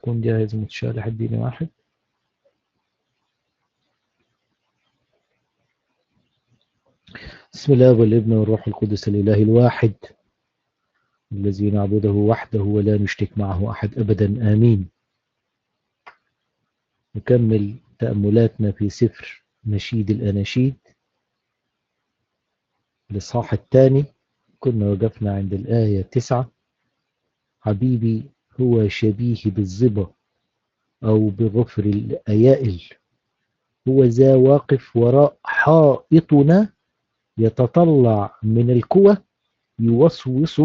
تكون جاهز متشالح. اديني واحد. بسم الله والابن والروح القدس الإله الواحد الذي نعبده وحده ولا نشرك معه أحد أبدا، آمين. نكمل تأملاتنا في سفر نشيد الأناشيد الإصحاح الثاني. كنا وقفنا عند الآية 9. حبيبي هو شبيه بالظبا أو بغفر الأيائل، هو ذا واقف وراء حائطنا، يتطلع من الكوى، يوسوس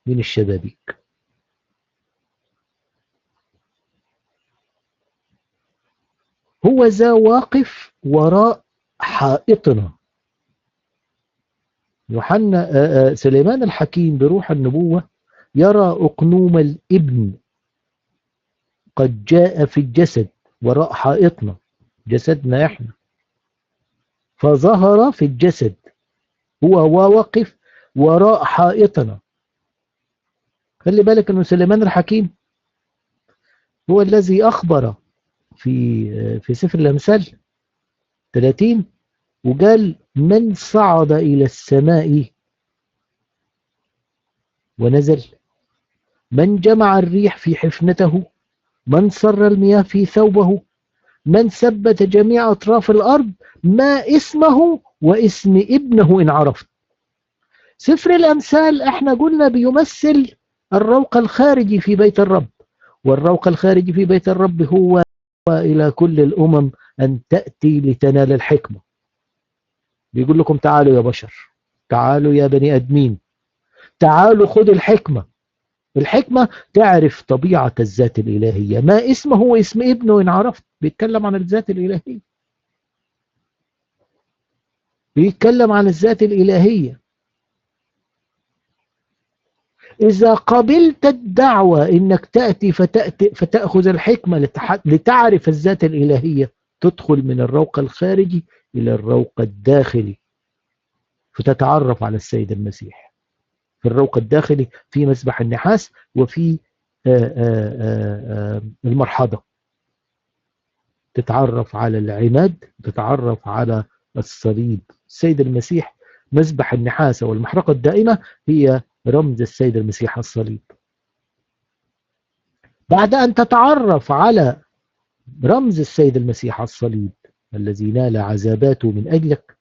من الشبابيك. هو ذا واقف وراء حائطنا. يوحنا سليمان الحكيم بروح النبوة يرى أقنوم الابن قد جاء في الجسد وراء حائطنا، جسدنا احنا، فظهر في الجسد، هو واقف وراء حائطنا. خلي بالك انه سليمان الحكيم هو الذي اخبر في سفر الامثال 30 وقال: من صعد الى السماء ونزل، من جمع الريح في حفنته، من سر المياه في ثوبه، من ثبت جميع أطراف الأرض، ما اسمه واسم ابنه إن عرفت. سفر الأمثال احنا قلنا بيمثل الروق الخارجي في بيت الرب، والروق الخارجي في بيت الرب هو إلى كل الأمم أن تأتي لتنال الحكمة. بيقول لكم تعالوا يا بشر، تعالوا يا بني أدمين، تعالوا خذوا الحكمة. الحكمة تعرف طبيعة الذات الإلهية، ما اسمه واسم ابنه إن عرفت. بيتكلم عن الذات الإلهية، بيتكلم عن الذات الإلهية. إذا قبلت الدعوة إنك تأتي فتأخذ الحكمة لتعرف الذات الإلهية، تدخل من الروق الخارجي إلى الروق الداخلي فتتعرف على السيد المسيح. في الروق الداخلي في مسبح النحاس وفي المرحضة، تتعرف على العماد، تتعرف على الصليب. السيد المسيح مسبح النحاس والمحرقة الدائمة هي رمز السيد المسيح الصليب. بعد أن تتعرف على رمز السيد المسيح الصليب الذي نال عذاباته من أجلك،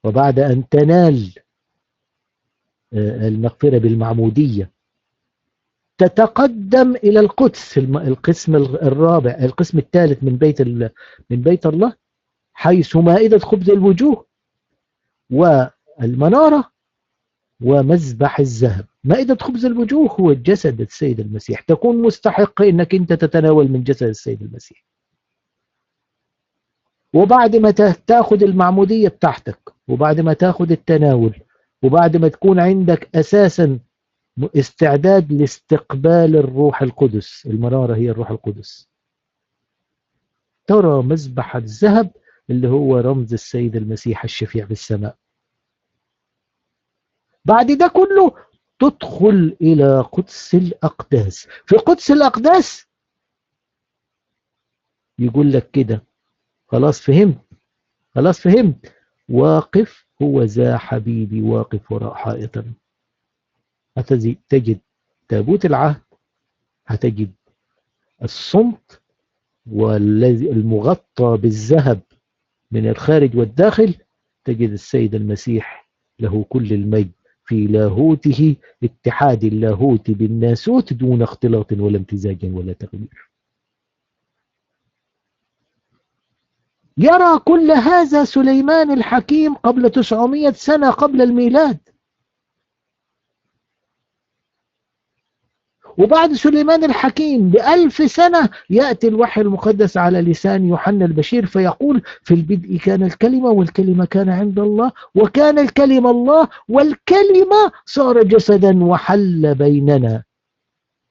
وبعد أن تنال المغفرة بالمعمودية، تتقدم إلى القدس، القسم الرابع، القسم الثالث من بيت الله، حيث مائدة خبز الوجوه والمنارة ومذبح الذهب. مائدة خبز الوجوه هو الجسد السيد المسيح، تكون مستحق إنك أنت تتناول من جسد السيد المسيح. وبعد ما تاخد المعمودية بتاعتك، وبعد ما تاخد التناول، وبعد ما تكون عندك أساسا استعداد لاستقبال الروح القدس، المنارة هي الروح القدس، ترى مذبح الذهب اللي هو رمز السيد المسيح الشفيع في السماء. بعد ده كله تدخل إلى قدس الأقداس. في قدس الأقداس يقول لك كده: خلاص فهمت، خلاص فهمت، واقف هو ذا حبيبي واقف وراء حائطنا. هتجد تابوت العهد، هتجد الصمت والذي المغطى بالذهب من الخارج والداخل، تجد السيد المسيح له كل المجد في لاهوته، اتحاد اللاهوت بالناسوت دون اختلاط ولا امتزاج ولا تغيير. يرى كل هذا سليمان الحكيم قبل 900 سنة قبل الميلاد. وبعد سليمان الحكيم ب1000 سنة يأتي الوحي المقدس على لسان يوحنا البشير فيقول: في البدء كان الكلمة، والكلمة كان عند الله، وكان الكلمة الله، والكلمة صار جسدا وحل بيننا،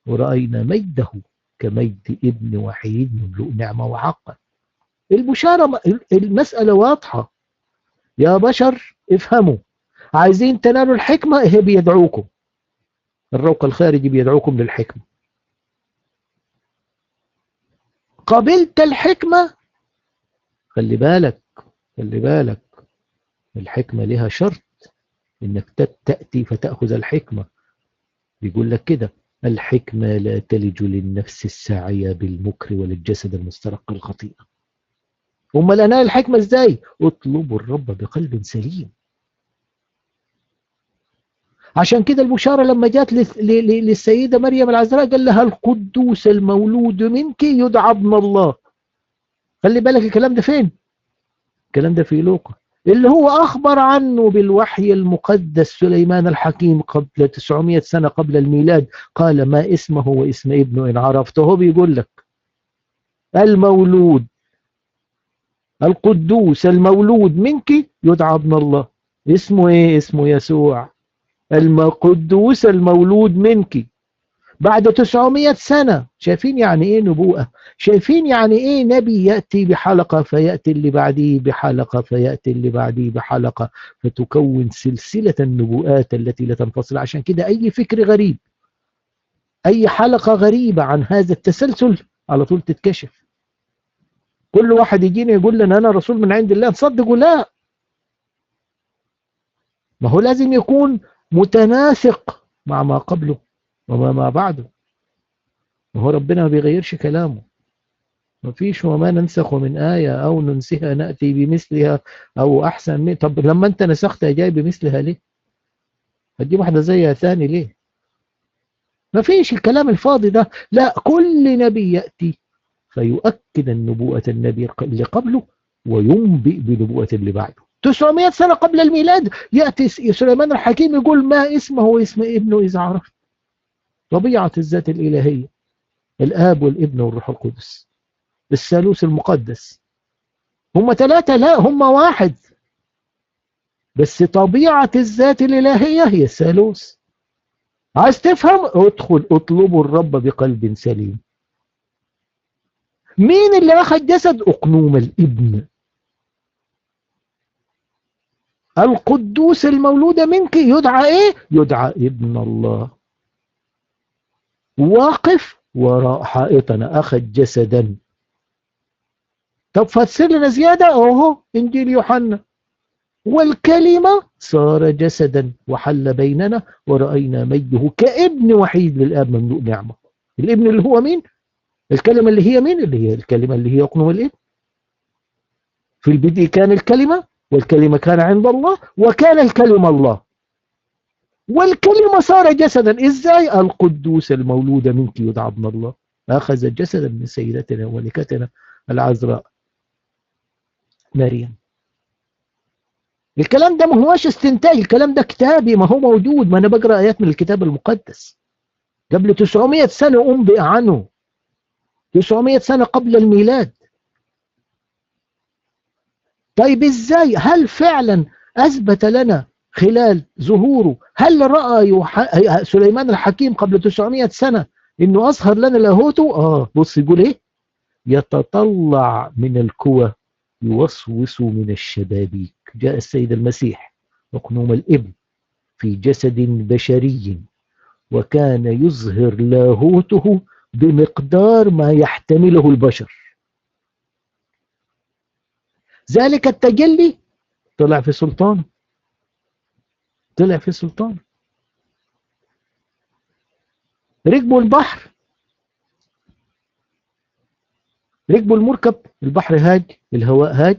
ورأينا مجده كمجد ابن وحيد مملوء نعمة وحقا. البشارة، المسألة واضحة يا بشر، افهموا. عايزين تنالوا الحكمة، هي بيدعوكم الروق الخارجي، بيدعوكم للحكمة. قبلت الحكمة. خلي بالك، خلي بالك، الحكمة لها شرط، إنك تأتي فتأخذ الحكمة. بيقول لك كده: الحكمة لا تلج للنفس الساعية بالمكر وللجسد المسترق الخطيئة. أمال أنا الحكمة إزاي؟ اطلبوا الرب بقلب سليم. عشان كده البشارة لما جات للسيدة مريم العذراء قال لها: القدوس المولود منك يدعى ابن الله. خلي بالك الكلام ده فين؟ الكلام ده في لوقا، اللي هو أخبر عنه بالوحي المقدس سليمان الحكيم قبل 900 سنة قبل الميلاد. قال: ما اسمه واسم ابنه إن عرفته. هو بيقول لك المولود القدوس المولود منك يدعى ابن الله. اسمه ايه؟ اسمه يسوع القدوس المولود منك. بعد 900 سنة. شايفين يعني ايه نبوءة؟ شايفين يعني ايه نبي يأتي بحلقة فيأتي اللي بعديه بحلقة فيأتي اللي بعديه بحلقة، فتكون سلسلة النبوءات التي لا تنفصل. عشان كده اي فكر غريب، اي حلقة غريبة عن هذا التسلسل على طول تتكشف. كل واحد يجينا يقول لنا انا رسول من عند الله، نصدقه؟ لا، ما هو لازم يكون متناسق مع ما قبله وما ما بعده. ما هو ربنا ما بيغيرش كلامه، ما فيش وما ننسخ من آية أو ننسها نأتي بمثلها أو أحسن من. طب لما أنت نسختها جاي بمثلها ليه؟ هتجيب واحدة زيها ثاني ليه؟ ما فيش الكلام الفاضي ده. لا، كل نبي يأتي فيؤكد النبوءة النبي اللي قبله وينبئ بنبوءة اللي بعده. 900 سنة قبل الميلاد يأتي سليمان الحكيم يقول: ما اسمه واسم ابنه إذا عرفت. طبيعة الذات الإلهية، الآب والابن والروح القدس، الثالوث المقدس. هم ثلاثة؟ لا، هم واحد، بس طبيعة الذات الإلهية هي الثالوث. عايز تفهم؟ ادخل اطلبوا الرب بقلب سليم. مين اللي أخذ جسد؟ أقنوم الابن القدوس المولود منك يدعى ايه؟ يدعى ابن الله. واقف وراء حائطنا، أخذ جسدا. طب فسر لنا زيادة، اهو إنجيل يوحنا: والكلمة صار جسدا وحل بيننا ورأينا مجده كابن وحيد للآب مملوء نعمة. الابن اللي هو مين؟ الكلمة اللي هي مين؟ اللي هي الكلمة اللي هي أقنوم الابن. في البدء كان الكلمة، والكلمة كان عند الله، وكان الكلمة الله، والكلمة صار جسدا. إزاي؟ القدوس المولود منك يدعى ابن الله. أخذ جسدا من سيدتنا وملكتنا العذراء مريم. الكلام ده ما هوش استنتاج، الكلام ده كتابي، ما هو موجود، ما أنا بقرأ آيات من الكتاب المقدس. قبل 900 سنة أنبئ عنه، 900 سنة قبل الميلاد. طيب إزاي؟ هل فعلا أثبت لنا خلال ظهوره؟ هل رأى سليمان الحكيم قبل 900 سنة إنه أظهر لنا لاهوته؟ بص يقول إيه؟ يتطلع من الكوى يوسوس من الشبابيك. جاء السيد المسيح أقنوم الابن في جسد بشري، وكان يظهر لاهوته بمقدار ما يحتمله البشر. ذلك التجلي طلع في سلطان، طلع في سلطان. ركبوا البحر، ركبوا المركب، البحر هاج، الهواء هاج،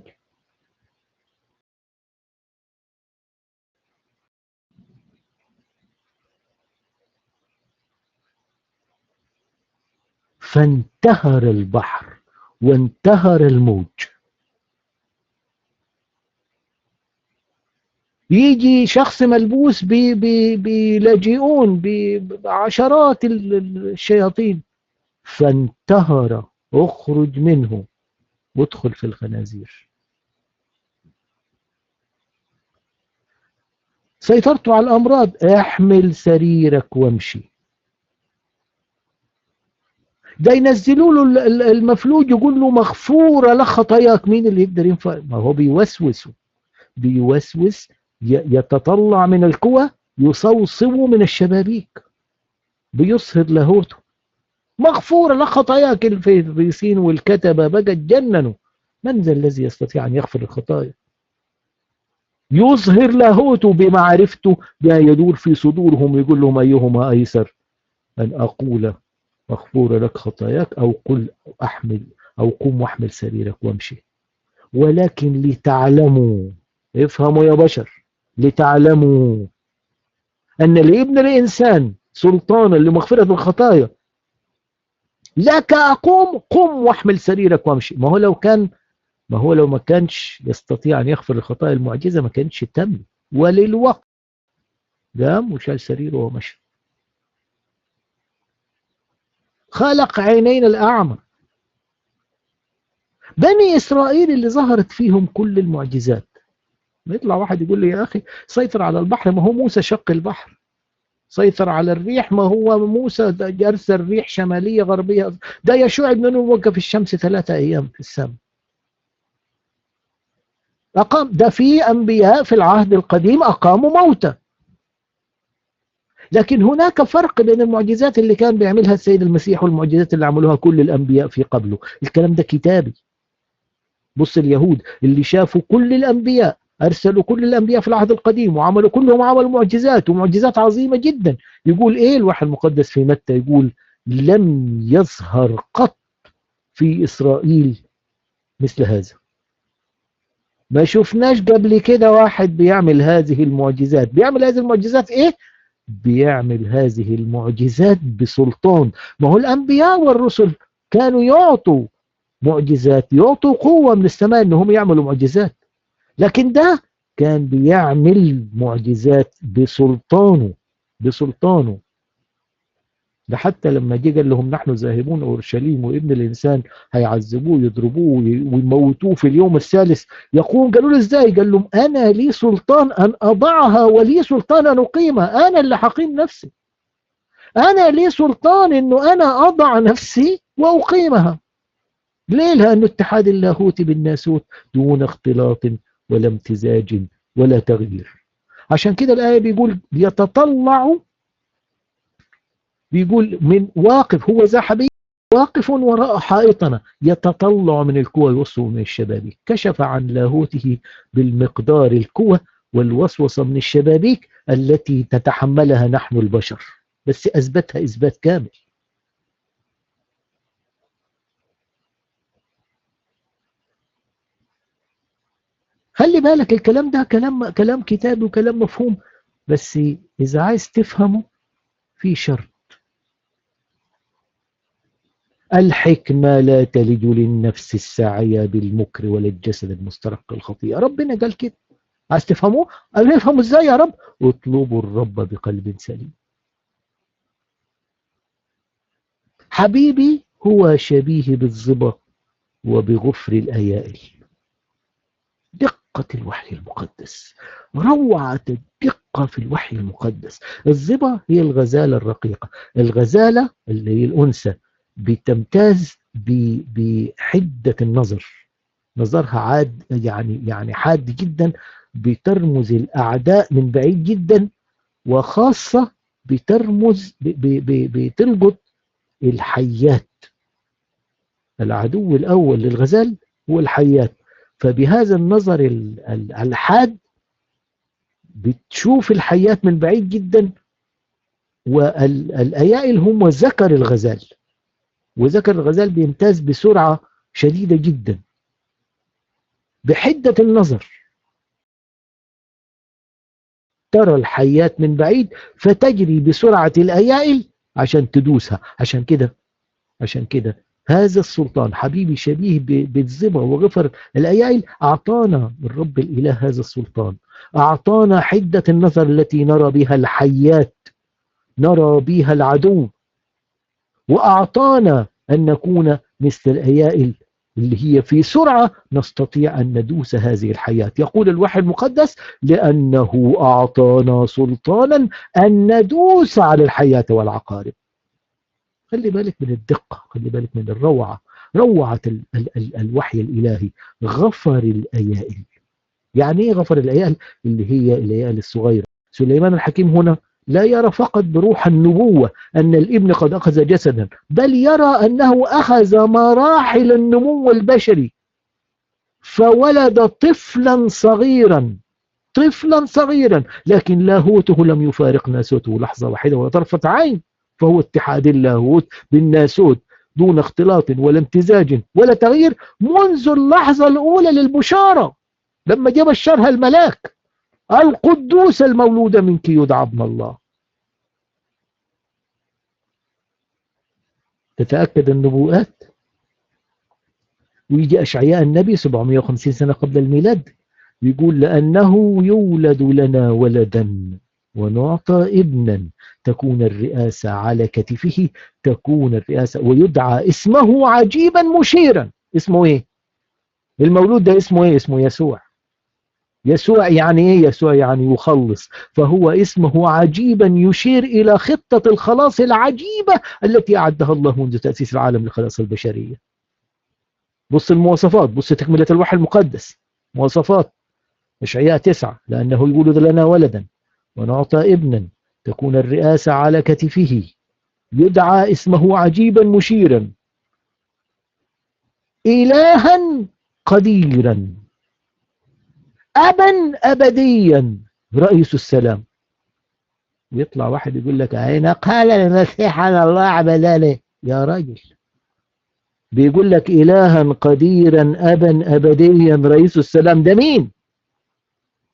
فانتهر البحر وانتهر الموج. يجي شخص ملبوس بلاجئون، بعشرات الشياطين، فانتهر، اخرج منه وادخل في الخنازير. سيطرت على الأمراض، احمل سريرك وامشي. ده ينزلوا له المفلوج يقول له مغفورة لك خطاياك. مين اللي يقدر ينفع؟ ما هو بيوسوس، بيوسوس، يتطلع من الكوى، يصوصو من الشبابيك، بيصهر لاهوته. مغفورة لك خطاياك. الفريسين والكتبة بقى اتجننوا، من ذا الذي يستطيع أن يغفر الخطايا؟ يظهر لاهوته بمعرفته بما يدور في صدورهم، يقول لهم أيهما أيسر، أن أقول مغفورة لك خطاياك، أو قل أحمل، أو قم واحمل سريرك وامشي. ولكن لتعلموا، افهموا يا بشر، لتعلموا أن لابن الإنسان سلطانا لمغفرة الخطايا، لك أقوم، قم واحمل سريرك وامشي. ما هو لو ما كانش يستطيع أن يغفر الخطايا المعجزة ما كانش تم. وللوقت قام وشال سريره ومشي. خلق عينين الأعمى. بني إسرائيل اللي ظهرت فيهم كل المعجزات، ما يطلع واحد يقول لي يا أخي سيطر على البحر، ما هو موسى شق البحر، سيطر على الريح، ما هو موسى أرسل ريح شمالية غربية، ده يشوع بن نون وقف الشمس 3 أيام في السماء، أقام، ده في أنبياء في العهد القديم أقاموا موتى. لكن هناك فرق بين المعجزات اللي كان بيعملها السيد المسيح والمعجزات اللي عملوها كل الأنبياء في قبله. الكلام ده كتابي. بص اليهود اللي شافوا كل الأنبياء، أرسلوا كل الأنبياء في العهد القديم وعملوا كلهم عملوا معجزات ومعجزات عظيمة جدا. يقول إيه الوحي المقدس في متى؟ يقول لم يظهر قط في إسرائيل مثل هذا. ما شفناش قبل كده واحد بيعمل هذه المعجزات. بيعمل هذه المعجزات إيه؟ بيعمل هذه المعجزات بسلطان. ما هو الأنبياء والرسل كانوا يعطوا معجزات، يعطوا قوة من السماء إنهم يعملوا معجزات، لكن ده كان بيعمل معجزات بسلطانه، بسلطانه. ده حتى لما جه قال لهم نحن ذاهبون اورشليم وابن الانسان هيعذبوه يضربوه ويموتوه في اليوم الثالث يقوم، قالوا له ازاي؟ قال لهم انا لي سلطان ان اضعها ولي سلطان ان اقيمها، انا اللي حقيم نفسي، انا لي سلطان انه انا اضع نفسي واقيمها. ليه؟ لانه اتحاد اللاهوت بالناسوت دون اختلاط ولا امتزاج ولا تغيير. عشان كده الآية بيقول يتطلع، بيقول من واقف، هو ذا حبيب واقف وراء حائطنا يتطلع من الكوى يوصل من الشبابيك. كشف عن لاهوته بالمقدار الكوى والوسوسة من الشبابيك التي تتحملها نحن البشر، بس أثبتها إثبات كامل. خلي بالك الكلام ده كلام كتابي وكلام مفهوم، بس إذا عايز تفهمه في شرط. الحكمة لا تلج للنفس الساعية بالمكر ولا الجسد المسترق الخطيئة. ربنا قال كده. عايز تفهموه؟ قال نفهمه ازاي يا رب؟ اطلبوا الرب بقلب سليم. حبيبي هو شبيه بالظبا وبغفر الأيائل. دقة الوحي المقدس، روعة الدقة في الوحي المقدس. الظبا هي الغزالة الرقيقة، الغزالة اللي هي الأنثى بتمتاز بحدة النظر، نظرها عاد يعني حاد جدا، بترمز الأعداء من بعيد جدا، وخاصة بترمز بتلقط الحيات. العدو الأول للغزال هو الحيات، فبهذا النظر الحاد بتشوف الحيات من بعيد جدا. والأيائل هم ذكر الغزال، وذكر الغزال بيمتاز بسرعة شديدة جدا بحدة النظر، ترى الحيات من بعيد فتجري بسرعة الأيائل عشان تدوسها. عشان كده هذا السلطان حبيبي شبيه بالزبا وغفر الأيائل، أعطانا الرب الإله هذا السلطان، أعطانا حدة النظر التي نرى بها الحيات، نرى بها العدو، وأعطانا أن نكون مثل الأيائل اللي هي في سرعة نستطيع أن ندوس هذه الحياة. يقول الوحي المقدس لأنه أعطانا سلطانا أن ندوس على الحياة والعقارب. خلي بالك من الدقة، خلي بالك من الروعة، روعة الوحي الإلهي. غفر الأيائل. يعني إيه غفر الأيائل؟ اللي هي الأيائل الصغيرة. سليمان الحكيم هنا لا يرى فقط بروح النبوة أن الابن قد أخذ جسدا، بل يرى أنه أخذ مراحل النمو البشري، فولد طفلا صغيرا، طفلا صغيرا، لكن لاهوته لم يفارق ناسوته لحظة واحدة ولا طرفة عين، فهو اتحاد اللاهوت بالناسوت دون اختلاط ولا امتزاج ولا تغيير منذ اللحظة الأولى للبشارة، لما جاء بشرها الملاك: القدوس المولود منك يدعى ابن الله. تتأكد النبوءات. ويجي أشعياء النبي 750 سنة قبل الميلاد يقول: لأنه يولد لنا ولدا ونعطى ابنا، تكون الرئاسة على كتفه، تكون الرئاسة، ويدعى اسمه عجيبا مشيرا. اسمه ايه؟ المولود ده اسمه ايه؟ اسمه يسوع. يسوع يعني ايه؟ يسوع يعني يخلص، فهو اسمه عجيبا يشير الى خطة الخلاص العجيبة التي اعدها الله منذ تأسيس العالم لخلاص البشرية. بص المواصفات، بص تكملة الوحي المقدس، مواصفات إشعياء 9: لأنه يولد لنا ولدا ونعطى ابنا، تكون الرئاسة على كتفه، يدعى اسمه عجيبا مشيرا، إلها قديرا، أبا أبديا، رئيس السلام. ويطلع واحد يقول لك: أين قال المسيح على الله عبدانه؟ يا راجل، بيقول لك إلها قديرا أبا أبديا رئيس السلام، ده مين؟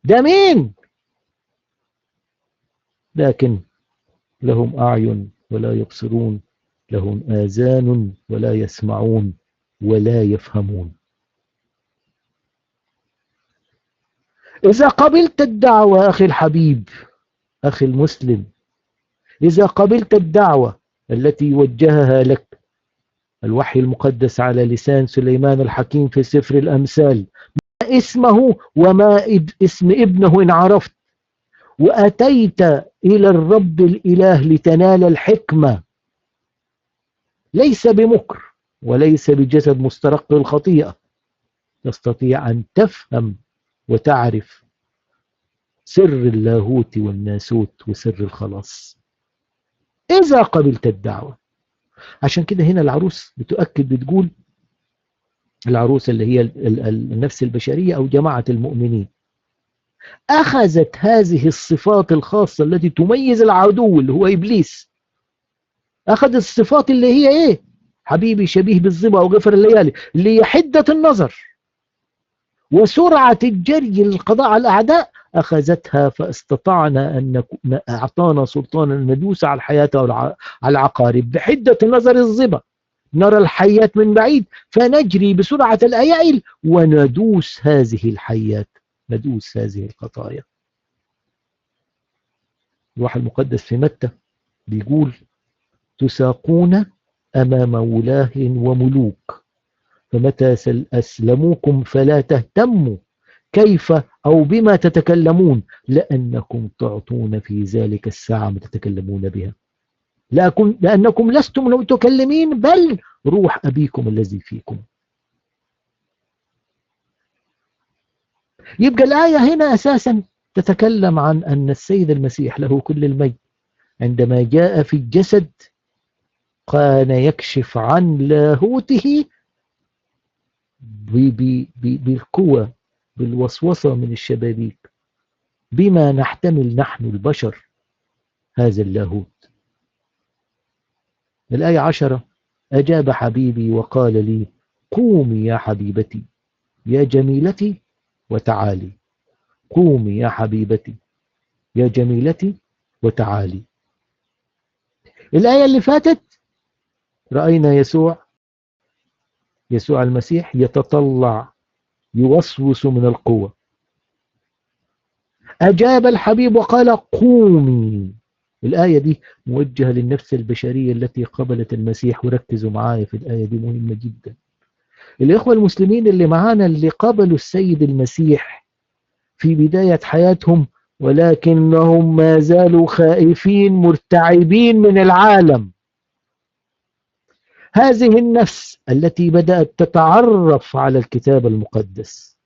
ده مين؟ لكن لهم أعين ولا يبصرون، لهم آذان ولا يسمعون ولا يفهمون. إذا قبلت الدعوة أخي الحبيب، أخي المسلم، إذا قبلت الدعوة التي وجهها لك الوحي المقدس على لسان سليمان الحكيم في سفر الأمثال، ما اسمه وما اسم ابنه إن عرفت، وأتيت إلى الرب الإله لتنال الحكمة، ليس بمكر وليس بجسد مسترق الخطيئة، تستطيع أن تفهم وتعرف سر اللاهوت والناسوت وسر الخلاص إذا قبلت الدعوة. عشان كده هنا العروس بتؤكد، بتقول العروس اللي هي النفس البشرية أو جماعة المؤمنين، أخذت هذه الصفات الخاصة التي تميز العدو اللي هو إبليس، أخذت الصفات اللي هي إيه؟ حبيبي شبيه بالظبا وغفر الليالي، اللي هي حدة النظر وسرعة الجري للقضاء على الأعداء، أخذتها فاستطعنا أن أعطانا سلطانا أن ندوس على الحياة وعلى العقارب بحدة نظر الظبا، نرى الحيات من بعيد فنجري بسرعة الأيائل وندوس هذه الحيات، ندوس هذه الخطايا. الوحي المقدس في متى بيقول: تساقون أمام ولاه وملوك، فمتى أسلموكم فلا تهتموا كيف أو بما تتكلمون، لأنكم تعطون في ذلك الساعة ما تتكلمون بها، لأنكم لستم متكلمين بل روح أبيكم الذي فيكم. يبقى الآية هنا أساسا تتكلم عن أن السيد المسيح له كل المجد عندما جاء في الجسد كان يكشف عن لاهوته بالقوة، بالوسوسة من الشبابيك، بما نحتمل نحن البشر هذا اللاهوت. الآية 10: أجاب حبيبي وقال لي: قومي يا حبيبتي يا جميلتي وتعالي. قومي يا حبيبتي يا جميلتي وتعالي. الآية اللي فاتت رأينا يسوع المسيح يتطلع، يوسوس من القوة. أجاب الحبيب وقال قومي. الآية دي موجهة للنفس البشرية التي قبلت المسيح، وركزوا معايا في الآية دي مهمة جدا. الإخوة المسلمين اللي معانا اللي قبلوا السيد المسيح في بداية حياتهم ولكنهم ما زالوا خائفين مرتعبين من العالم، هذه النفس التي بدأت تتعرف على الكتاب المقدس،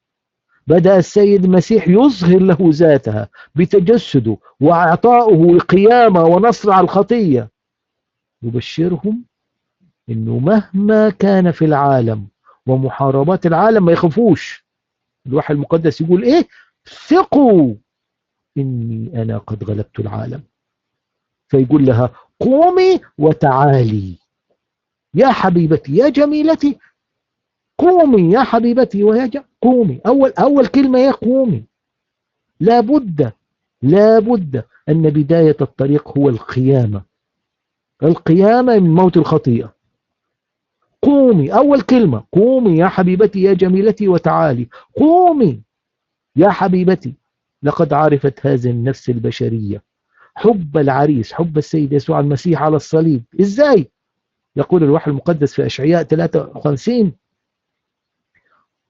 بدأ السيد المسيح يظهر له ذاتها بتجسده وإعطائه القيامة ونصر على الخطية. يبشرهم إنه مهما كان في العالم ومحاربات العالم ما يخافوش. الوحي المقدس يقول إيه؟ ثقوا إني أنا قد غلبت العالم. فيقول لها قومي وتعالي يا حبيبتي يا جميلتي، قومي يا حبيبتي ويا قومي. أول كلمة يا قومي. لابد أن بداية الطريق هو القيامة، القيامة من موت الخطيئة. قومي، أول كلمة قومي يا حبيبتي يا جميلتي وتعالي. قومي يا حبيبتي. لقد عرفت هذه النفس البشرية حب العريس، حب السيد يسوع المسيح على الصليب. إزاي؟ يقول الوحي المقدس في أشعياء 53: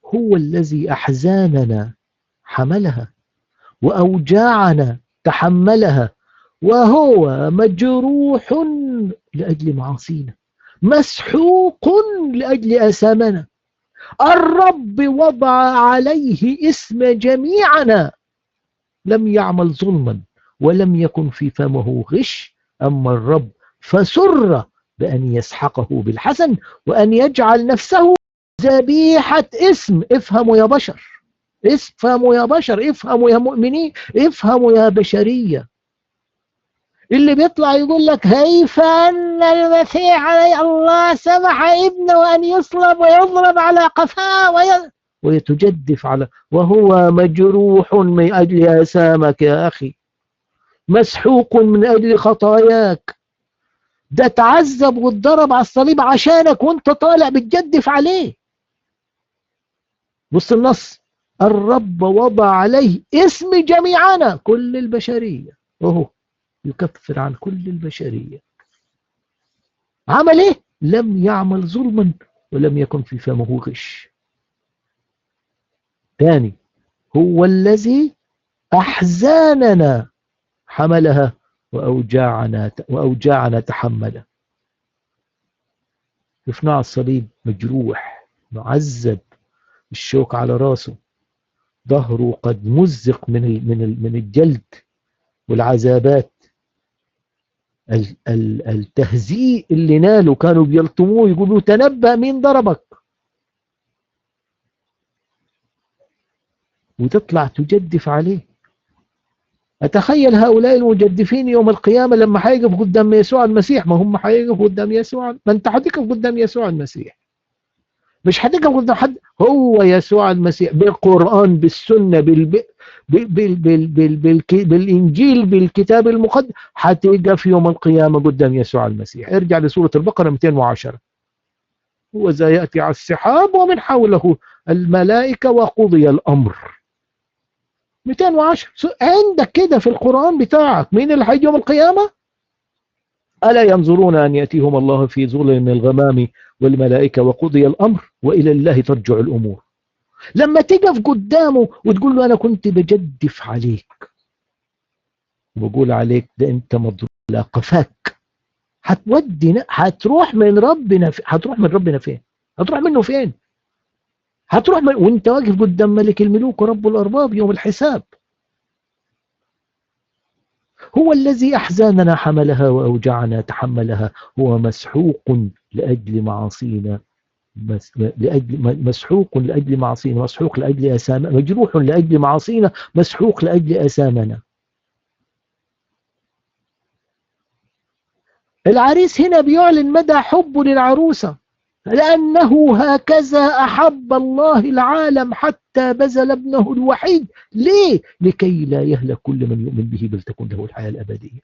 هو الذي أحزاننا حملها وأوجاعنا تحملها، وهو مجروح لأجل معاصينا، مسحوق لأجل آثامنا، الرب وضع عليه اسم جميعنا، لم يعمل ظلما ولم يكن في فمه غش، أما الرب فسر بأن يسحقه بالحسن وأن يجعل نفسه ذبيحة اسم. افهموا يا بشر، افهموا يا بشر، افهموا يا مؤمنين، افهموا يا بشرية. اللي بيطلع يقول لك كيف أن المسيح عليه الله سمح ابنه أن يصلب ويضرب على قفاه ويتجدف على، وهو مجروح من أجل آثامك يا أخي، مسحوق من أجل خطاياك. ده تعذب واتضرب على الصليب عشانك وانت طالع بتجدف عليه. بص النص: الرب وضع عليه اسم جميعنا، كل البشرية، وهو يكفر عن كل البشرية. عمل ايه؟ لم يعمل ظلما ولم يكن في فمه غش. تاني، هو الذي أحزاننا حملها وأوجاعنا تحملها. شفناه على الصليب مجروح معذب، الشوك على راسه، ظهره قد مزق من الجلد والعذابات، التهزيء اللي ناله. كانوا بيلطموه يقولوا تنبأ مين ضربك، وتطلع تجدف عليه. أتخيل هؤلاء المجدفين يوم القيامة لما هيقفوا قدام يسوع المسيح. ما هم هيقفوا قدام يسوع، ما أنت هتقف قدام يسوع المسيح، مش هتقف قدام حد، هو يسوع المسيح بالقرآن بالسنة بالإنجيل بالكتاب المقدس. هتقف يوم القيامة قدام يسوع المسيح. ارجع لسورة البقرة 210: وذا يأتي على السحاب ومن حوله الملائكة وقضي الأمر. 210 عندك كده في القرآن بتاعك. مين اللي هيجي يوم القيامة؟ ألا ينظرون أن يأتيهم الله في ظلل من الغمام والملائكة وقضي الأمر وإلى الله ترجع الأمور. لما تقف قدامه وتقول له أنا كنت بجدف عليك وبقول عليك ده أنت مضروب على قفاك، هتودي، هتروح من ربنا، هتروح من ربنا فين؟ هتروح منه فين؟ هتروح من وانت واقف قدام ملك الملوك ورب الأرباب يوم الحساب. هو الذي أحزاننا حملها وأوجعنا تحملها، هو مسحوق لأجل معاصينا، مسحوق لأجل معاصينا، مسحوق لأجل آثامنا، مجروح لأجل معاصينا، مسحوق لأجل آثامنا. العريس هنا بيعلن مدى حبه للعروسة، لأنه هكذا أحب الله العالم حتى بذل ابنه الوحيد. ليه؟ لكي لا يهلك كل من يؤمن به بل تكون له الحياة الأبدية.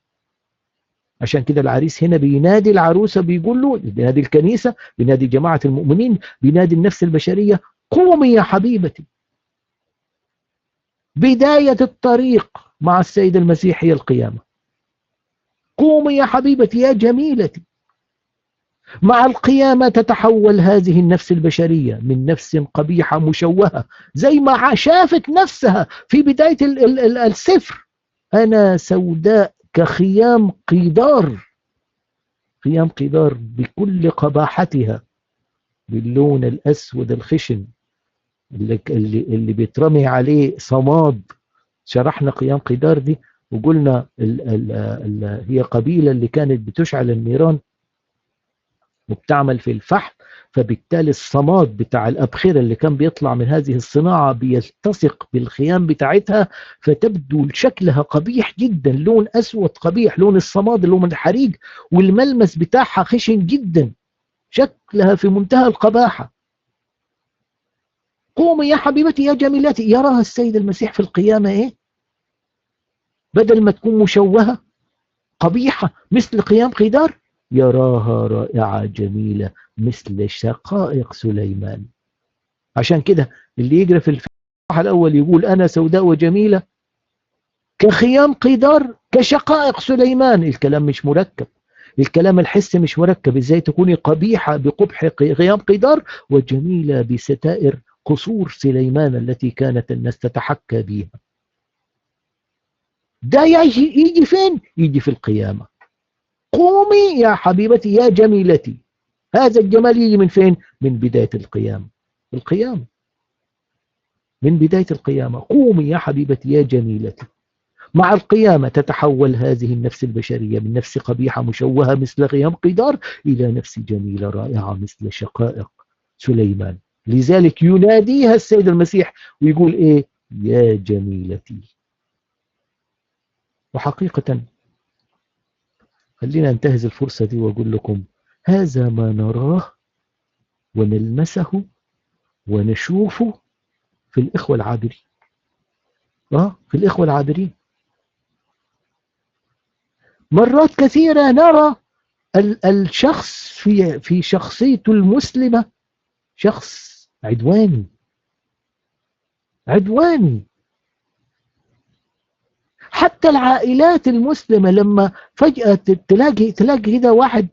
عشان كده العريس هنا بينادي العروسة، بيقول له، بينادي الكنيسة، بينادي جماعة المؤمنين، بينادي النفس البشرية: قومي يا حبيبتي. بداية الطريق مع السيد المسيح هي القيامة. قومي يا حبيبتي يا جميلتي. مع القيامة تتحول هذه النفس البشرية من نفس قبيحة مشوهة، زي ما شافت نفسها في بداية السفر: أنا سوداء كخيام قيدار، خيام قيدار بكل قباحتها، باللون الأسود الخشن، اللي بيترمي عليه صماد. شرحنا قيام قدار دي وقلنا ال ال ال هي قبيلة اللي كانت بتشعل النيران وبتعمل في الفحم، فبالتالي الصماد بتاع الأبخرة اللي كان بيطلع من هذه الصناعة بيلتصق بالخيام بتاعتها، فتبدو شكلها قبيح جدا، لون أسود قبيح، لون الصماد اللي هو من الحريق، والملمس بتاعها خشن جدا، شكلها في منتهى القباحة. قومي يا حبيبتي يا جميلتي. يراها السيد المسيح في القيامة إيه؟ بدل ما تكون مشوهة قبيحة مثل قيام قدار، يراها رائعة جميلة مثل شقائق سليمان. عشان كده اللي يجري في الفصحى الأول يقول أنا سوداء وجميلة كخيام قدار كشقائق سليمان. الكلام مش مركب، الكلام الحسي مش مركب. إزاي تكوني قبيحة بقبح خيام قدار وجميلة بستائر قصور سليمان التي كانت الناس تتحكى بها؟ ده يجي فين؟ يجي في القيامة. قومي يا حبيبتي يا جميلتي. هذا الجمال يجي من فين؟ من بداية القيامة. القيامة، من بداية القيامة. قومي يا حبيبتي يا جميلتي. مع القيامة تتحول هذه النفس البشرية من نفس قبيحة مشوهة مثل خيام قدار إلى نفس جميلة رائعة مثل شقائق سليمان. لذلك يناديها السيد المسيح ويقول إيه؟ يا جميلتي. وحقيقة خلينا ننتهز الفرصة دي وأقول لكم هذا ما نراه ونلمسه ونشوفه في الإخوة العابرين. في الإخوة العابرين مرات كثيرة نرى الشخص في شخصيته المسلمة شخص عدواني، عدواني. حتى العائلات المسلمة لما فجأة تلاقي كده واحد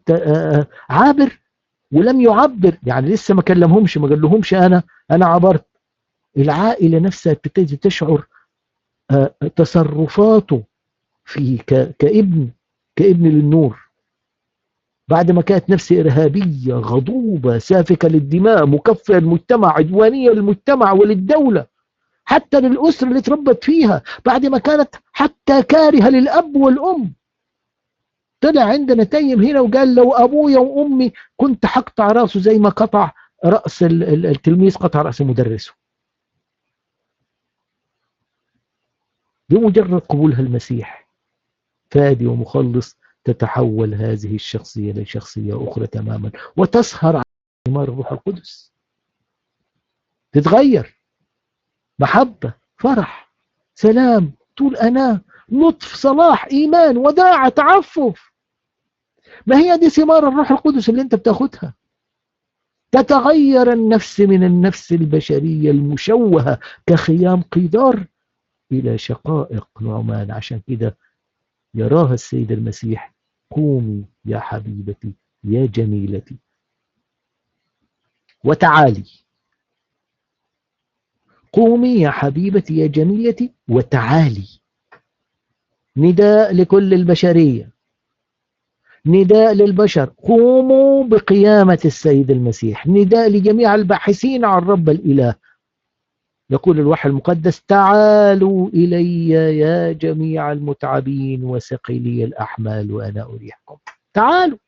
عابر ولم يعبر، يعني لسه ما كلمهمش، ما قال لهمش أنا عبرت، العائلة نفسها تبتدي تشعر تصرفاته في كابن للنور. بعد ما كانت نفسي إرهابية غضوبة سافكة للدماء، مكفية للمجتمع، عدوانية للمجتمع وللدولة، حتى للأسرة اللي تربت فيها، بعد ما كانت حتى كارهة للأب والأم، طلع عندنا تيم هنا وقال لو أبويا وأمي كنت حقطع رأسه زي ما قطع رأس التلميذ، قطع رأس مدرسه. بمجرد قبولها المسيح فادي ومخلص تتحول هذه الشخصية لشخصية أخرى تماما، وتسهر على ثمار الروح القدس، تتغير، محبة، فرح، سلام، طول أناة، لطف، صلاح، إيمان، وداعة، تعفف. ما هي دي ثمار الروح القدس اللي انت بتاخدها. تتغير النفس من النفس البشرية المشوهة كخيام قدار إلى شقائق نعمان. عشان كده يراها السيد المسيح قومي يا حبيبتي يا جميلتي وتعالي. قومي يا حبيبتي يا جميلتي وتعالي. نداء لكل البشرية، نداء للبشر، قوموا بقيامة السيد المسيح. نداء لجميع الباحثين عن رب الإله. يقول الوحي المقدس تعالوا إلي يا جميع المتعبين وثقيلي الأحمال وأنا أريحكم. تعالوا.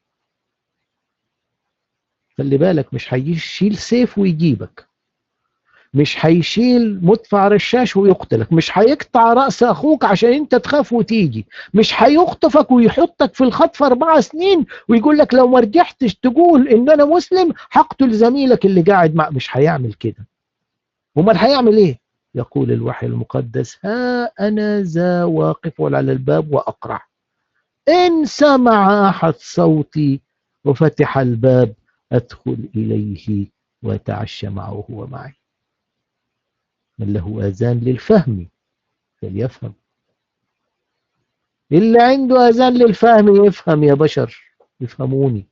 خلي بالك، مش هيشيل سيف ويجيبك، مش هيشيل مدفع رشاش ويقتلك، مش هيقطع رأس أخوك عشان أنت تخاف وتيجي، مش هيخطفك ويحطك في الخطف 4 سنين ويقول لك لو ما رجعتش تقول إن أنا مسلم هقتل زميلك اللي قاعد مع. مش هيعمل كده. امال هيعمل ايه؟ يقول الوحي المقدس ها انا ذا واقف على الباب واقرع، ان سمع احد صوتي وفتح الباب ادخل اليه واتعشى معه وهو معي. من له اذان للفهم فليفهم. اللي عنده اذان للفهم يفهم يا بشر، يفهموني.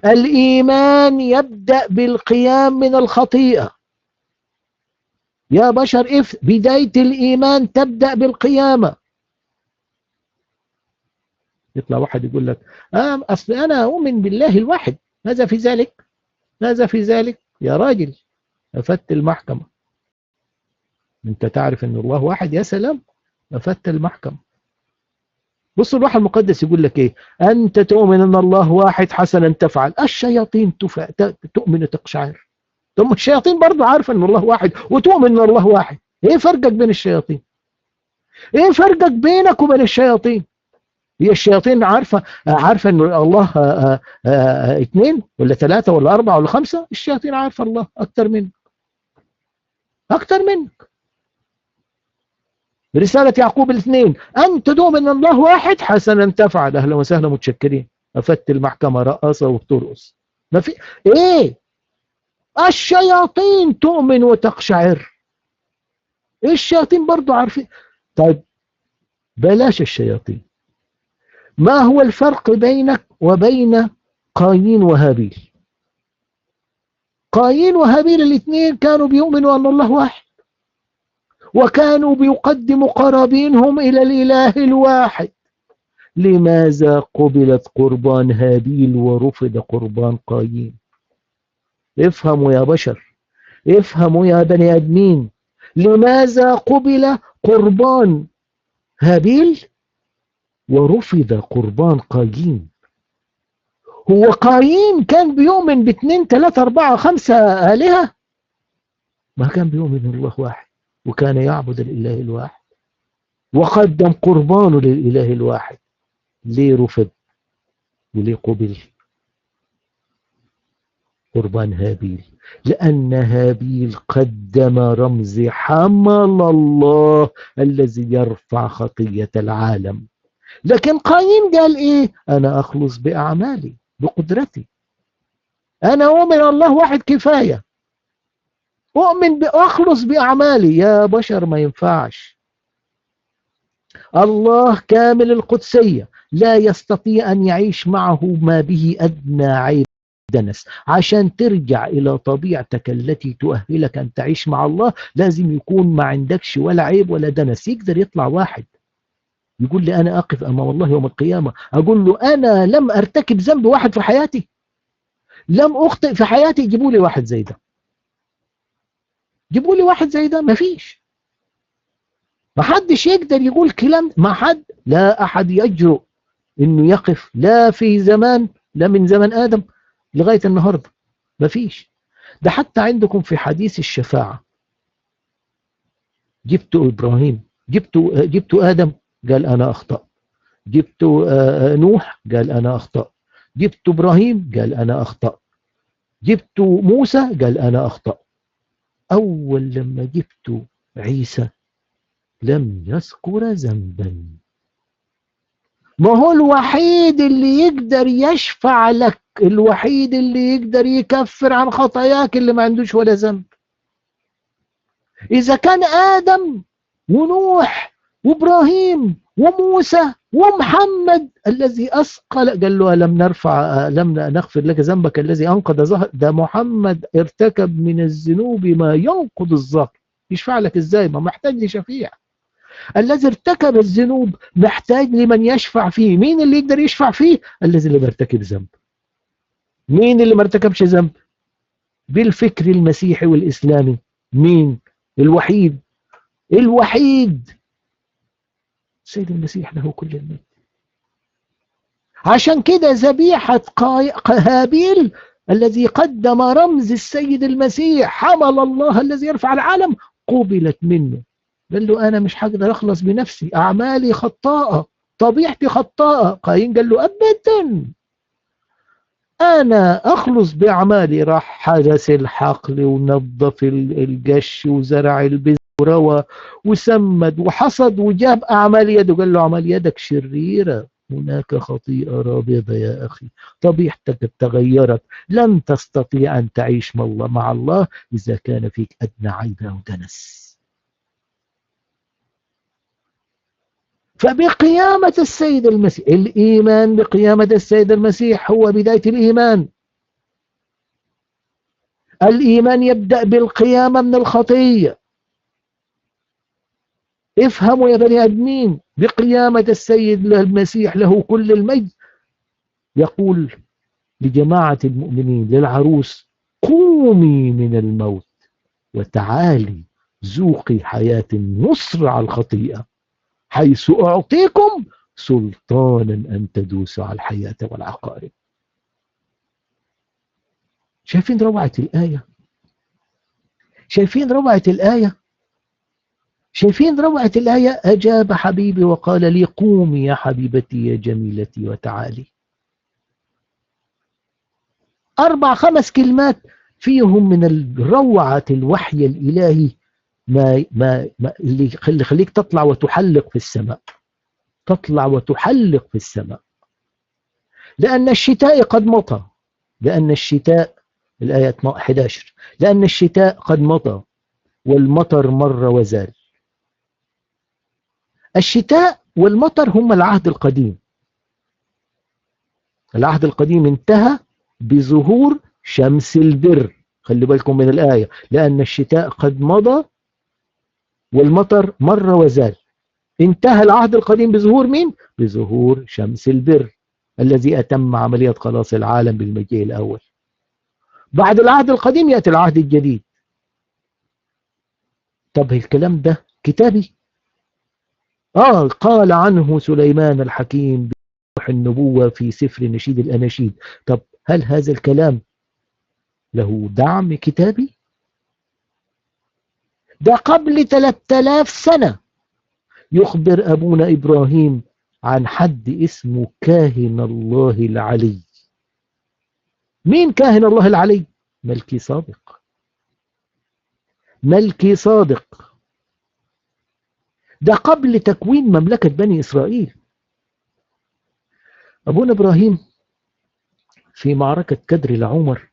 الايمان يبدأ بالقيام من الخطيئة يا بشر. بداية الإيمان تبدأ بالقيامة. يطلع واحد يقول لك أصل أنا أؤمن بالله الواحد، ماذا في ذلك؟ ماذا في ذلك يا راجل؟ أفدت المحكمة. أنت تعرف أن الله واحد؟ يا سلام، أفدت المحكمة. بص الروح المقدس يقول لك إيه؟ أنت تؤمن أن الله واحد، حسنا تفعل. الشياطين تؤمن تقشعر. ثم الشياطين برضو عارفة أن الله واحد وتؤمن أن الله واحد. إيه فرقك بين الشياطين؟ إيه فرقك بينك وبين الشياطين؟ هي الشياطين عارفة أن الله 2 ولا 3 ولا 4 ولا 5. الشياطين عارفة الله أكتر منك، أكتر منك. رسالة يعقوب 2، أنت تؤمن أن الله واحد، حسنا تفعل. أهلا وسهلا، متشكرين. أفدت المحكمة، رقاصة وبترقص. ما في إيه؟ الشياطين تؤمن وتقشعر. الشياطين برضو عارفين. طيب بلاش الشياطين، ما هو الفرق بينك وبين قايين وهابيل؟ قايين وهابيل الاثنين كانوا بيؤمنوا أن الله واحد، وكانوا بيقدموا قرابينهم إلى الإله الواحد. لماذا قبلت قربان هابيل ورفض قربان قايين؟ افهموا يا بشر، افهموا يا بني آدمين، لماذا قبل قربان هابيل ورفض قربان قايين؟ هو قايين كان بيؤمن ب2 3 4 5 آلهة؟ ما كان بيؤمن الله واحد، وكان يعبد الإله الواحد وقدم قربانه للإله الواحد. ليه رفض وليه قبل قربان هابيل؟ لأن هابيل قدم رمز حمل الله الذي يرفع خطية العالم. لكن قايين قال إيه؟ أنا أخلص بأعمالي بقدرتي، أنا أؤمن الله واحد كفاية، أؤمن بأخلص بأعمالي. يا بشر ما ينفعش. الله كامل القدسية، لا يستطيع أن يعيش معه ما به أدنى عيب دنس. عشان ترجع إلى طبيعتك التي تؤهلك أن تعيش مع الله لازم يكون ما عندكش ولا عيب ولا دنس. يقدر يطلع واحد يقول لي أنا أقف أمام الله يوم القيامة أقول له أنا لم أرتكب ذنب واحد في حياتي، لم أخطئ في حياتي، جيبوا لي واحد زي ده، جيبوا لي واحد زي ده. مفيش، ما حدش يقدر يقول كلام، ما حد، لا أحد يجرؤ إنه يقف، لا في زمان، لا من زمن آدم لغاية النهاردة، مفيش. ده حتى عندكم في حديث الشفاعة، جبتوا إبراهيم، جبتوا آدم قال أنا أخطأ، جبتوا نوح قال أنا أخطأ، جبتوا إبراهيم قال أنا أخطأ، جبتوا موسى قال أنا أخطأ. أول لما جبتوا عيسى لم يذكر ذنبا. ما هو الوحيد اللي يقدر يشفع لك، الوحيد اللي يقدر يكفر عن خطاياك، اللي ما عندوش ولا ذنب. إذا كان آدم ونوح وإبراهيم وموسى ومحمد الذي أثقل، قال له لم نرفع، لم نغفر لك ذنبك الذي أنقض ظهر، ده محمد ارتكب من الذنوب ما ينقض الظهر، يشفع لك إزاي؟ ما محتاج لشفيع. الذي ارتكب الذنوب محتاج لمن يشفع فيه. مين اللي يقدر يشفع فيه؟ الذي اللي مرتكب ذنب. مين اللي ما ارتكبش ذنب؟ بالفكر المسيحي والإسلامي مين؟ الوحيد، الوحيد السيد المسيح له كل المجد. عشان كده ذبيحة هابيل الذي قدم رمز السيد المسيح حمل الله الذي يرفع العالم قبلت منه. قال له أنا مش هقدر أخلص بنفسي، أعمالي خطاءة، طبيعتي خطاءة. قايين قال له أبدا، أنا أخلص بأعمالي. راح حرس الحقل ونظف الجش وزرع البذر وروى وسمد وحصد وجاب أعمال يده. قال له أعمال يدك شريرة، هناك خطيئة رابضة يا أخي، طبيعتك تغيرت، لن تستطيع أن تعيش مع الله إذا كان فيك أدنى عيب أو دنس. فبقيامة السيد المسيح، الإيمان بقيامة السيد المسيح هو بداية الإيمان. الإيمان يبدأ بالقيامة من الخطية. افهموا يا بني آدمين، بقيامة السيد المسيح له كل المجد يقول لجماعة المؤمنين للعروس قومي من الموت. وتعالي ذوقي حياة النصر على الخطيئة، حيث أعطيكم سلطانا أن تدوسوا على الحياة والعقارب. شايفين روعة الآية؟ شايفين روعة الآية؟ شايفين روعة الآية؟ أجاب حبيبي وقال لي قومي يا حبيبتي يا جميلتي وتعالي. 4-5 كلمات فيهم من روعة الوحي الإلهي ما ما ما اللي يخليك تطلع وتحلق في السماء، تطلع وتحلق في السماء. لأن الشتاء قد مضى، لأن الشتاء، الآية 11، لأن الشتاء قد مضى والمطر مر وزال. الشتاء والمطر هم العهد القديم. العهد القديم انتهى بظهور شمس البر. خلي بالكم من الآية، لأن الشتاء قد مضى والمطر مر وزال. انتهى العهد القديم بظهور مين؟ بظهور شمس البر الذي أتم عملية خلاص العالم بالمجيء الأول. بعد العهد القديم يأتي العهد الجديد. طب الكلام ده كتابي؟ قال عنه سليمان الحكيم بروح النبوة في سفر نشيد الأناشيد. طب هل هذا الكلام له دعم كتابي؟ ده قبل 3000 سنة يخبر أبونا إبراهيم عن حد اسمه كاهن الله العلي. مين كاهن الله العلي؟ ملكي صادق. ملكي صادق ده قبل تكوين مملكة بني إسرائيل. أبونا إبراهيم في معركة كدر لعمر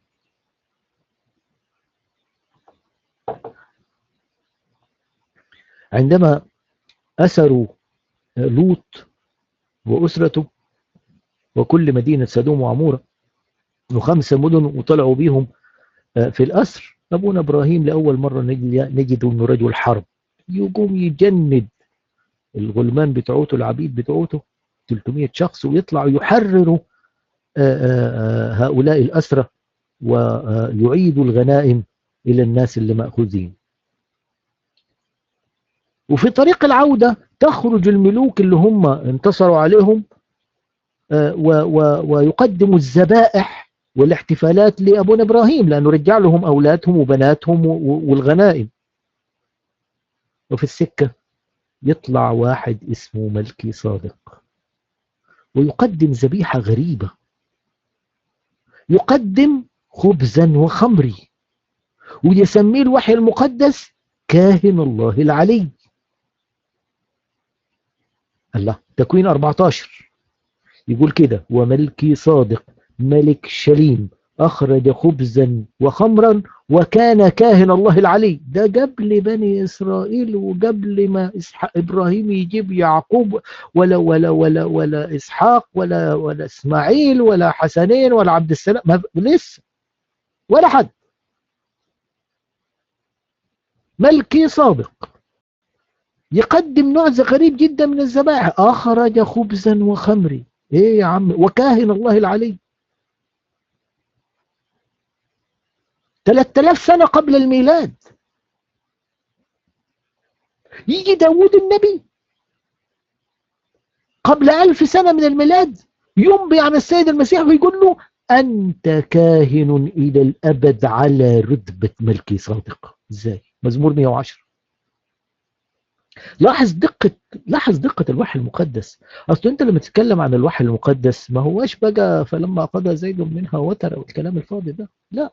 عندما أسروا لوط وأسرته وكل مدينة سدوم وعمورة و5 مدن وطلعوا بيهم في الأسر، أبونا إبراهيم لأول مرة نجد أنه رجل حرب، يقوم يجند الغلمان بتوعته العبيد بتوعته 300 شخص ويطلعوا يحرروا هؤلاء الأسرة ويعيدوا الغنائم إلى الناس اللي مأخوذين. وفي طريق العودة تخرج الملوك اللي هم انتصروا عليهم ويقدموا الذبائح والاحتفالات لأبونا إبراهيم، لأنه رجع لهم أولادهم وبناتهم والغنائم. وفي السكة يطلع واحد اسمه ملكي صادق ويقدم ذبيحة غريبة، يقدم خبزا وخمري، ويسميه الوحي المقدس كاهن الله العلي. الله، تكوين 14 يقول كده: وملكي صادق ملك شليم أخرج خبزا وخمرا وكان كاهن الله العلي. ده قبل بني إسرائيل وقبل ما إبراهيم يجيب يعقوب ولا ولا ولا ولا إسحاق ولا ولا إسماعيل ولا حسنين ولا عبد السلام، ما لسه ولا حد. ملكي صادق يقدم نوع غريب جدا من الذبائح، أخرج خبزا وخمري. إيه يا عم؟ وكاهن الله العلي. 3000 سنة قبل الميلاد. يجي داود النبي قبل 1000 سنة من الميلاد ينبي عن السيد المسيح ويقول له: أنت كاهن إلى الأبد على رتبة ملكي صادق. إزاي؟ مزمور 110. لاحظ دقة الوحي المقدس. أصل أنت لما تتكلم عن الوحي المقدس ما هواش بقى فلما قضى زيد منها وتر والكلام الفاضي ده، لا،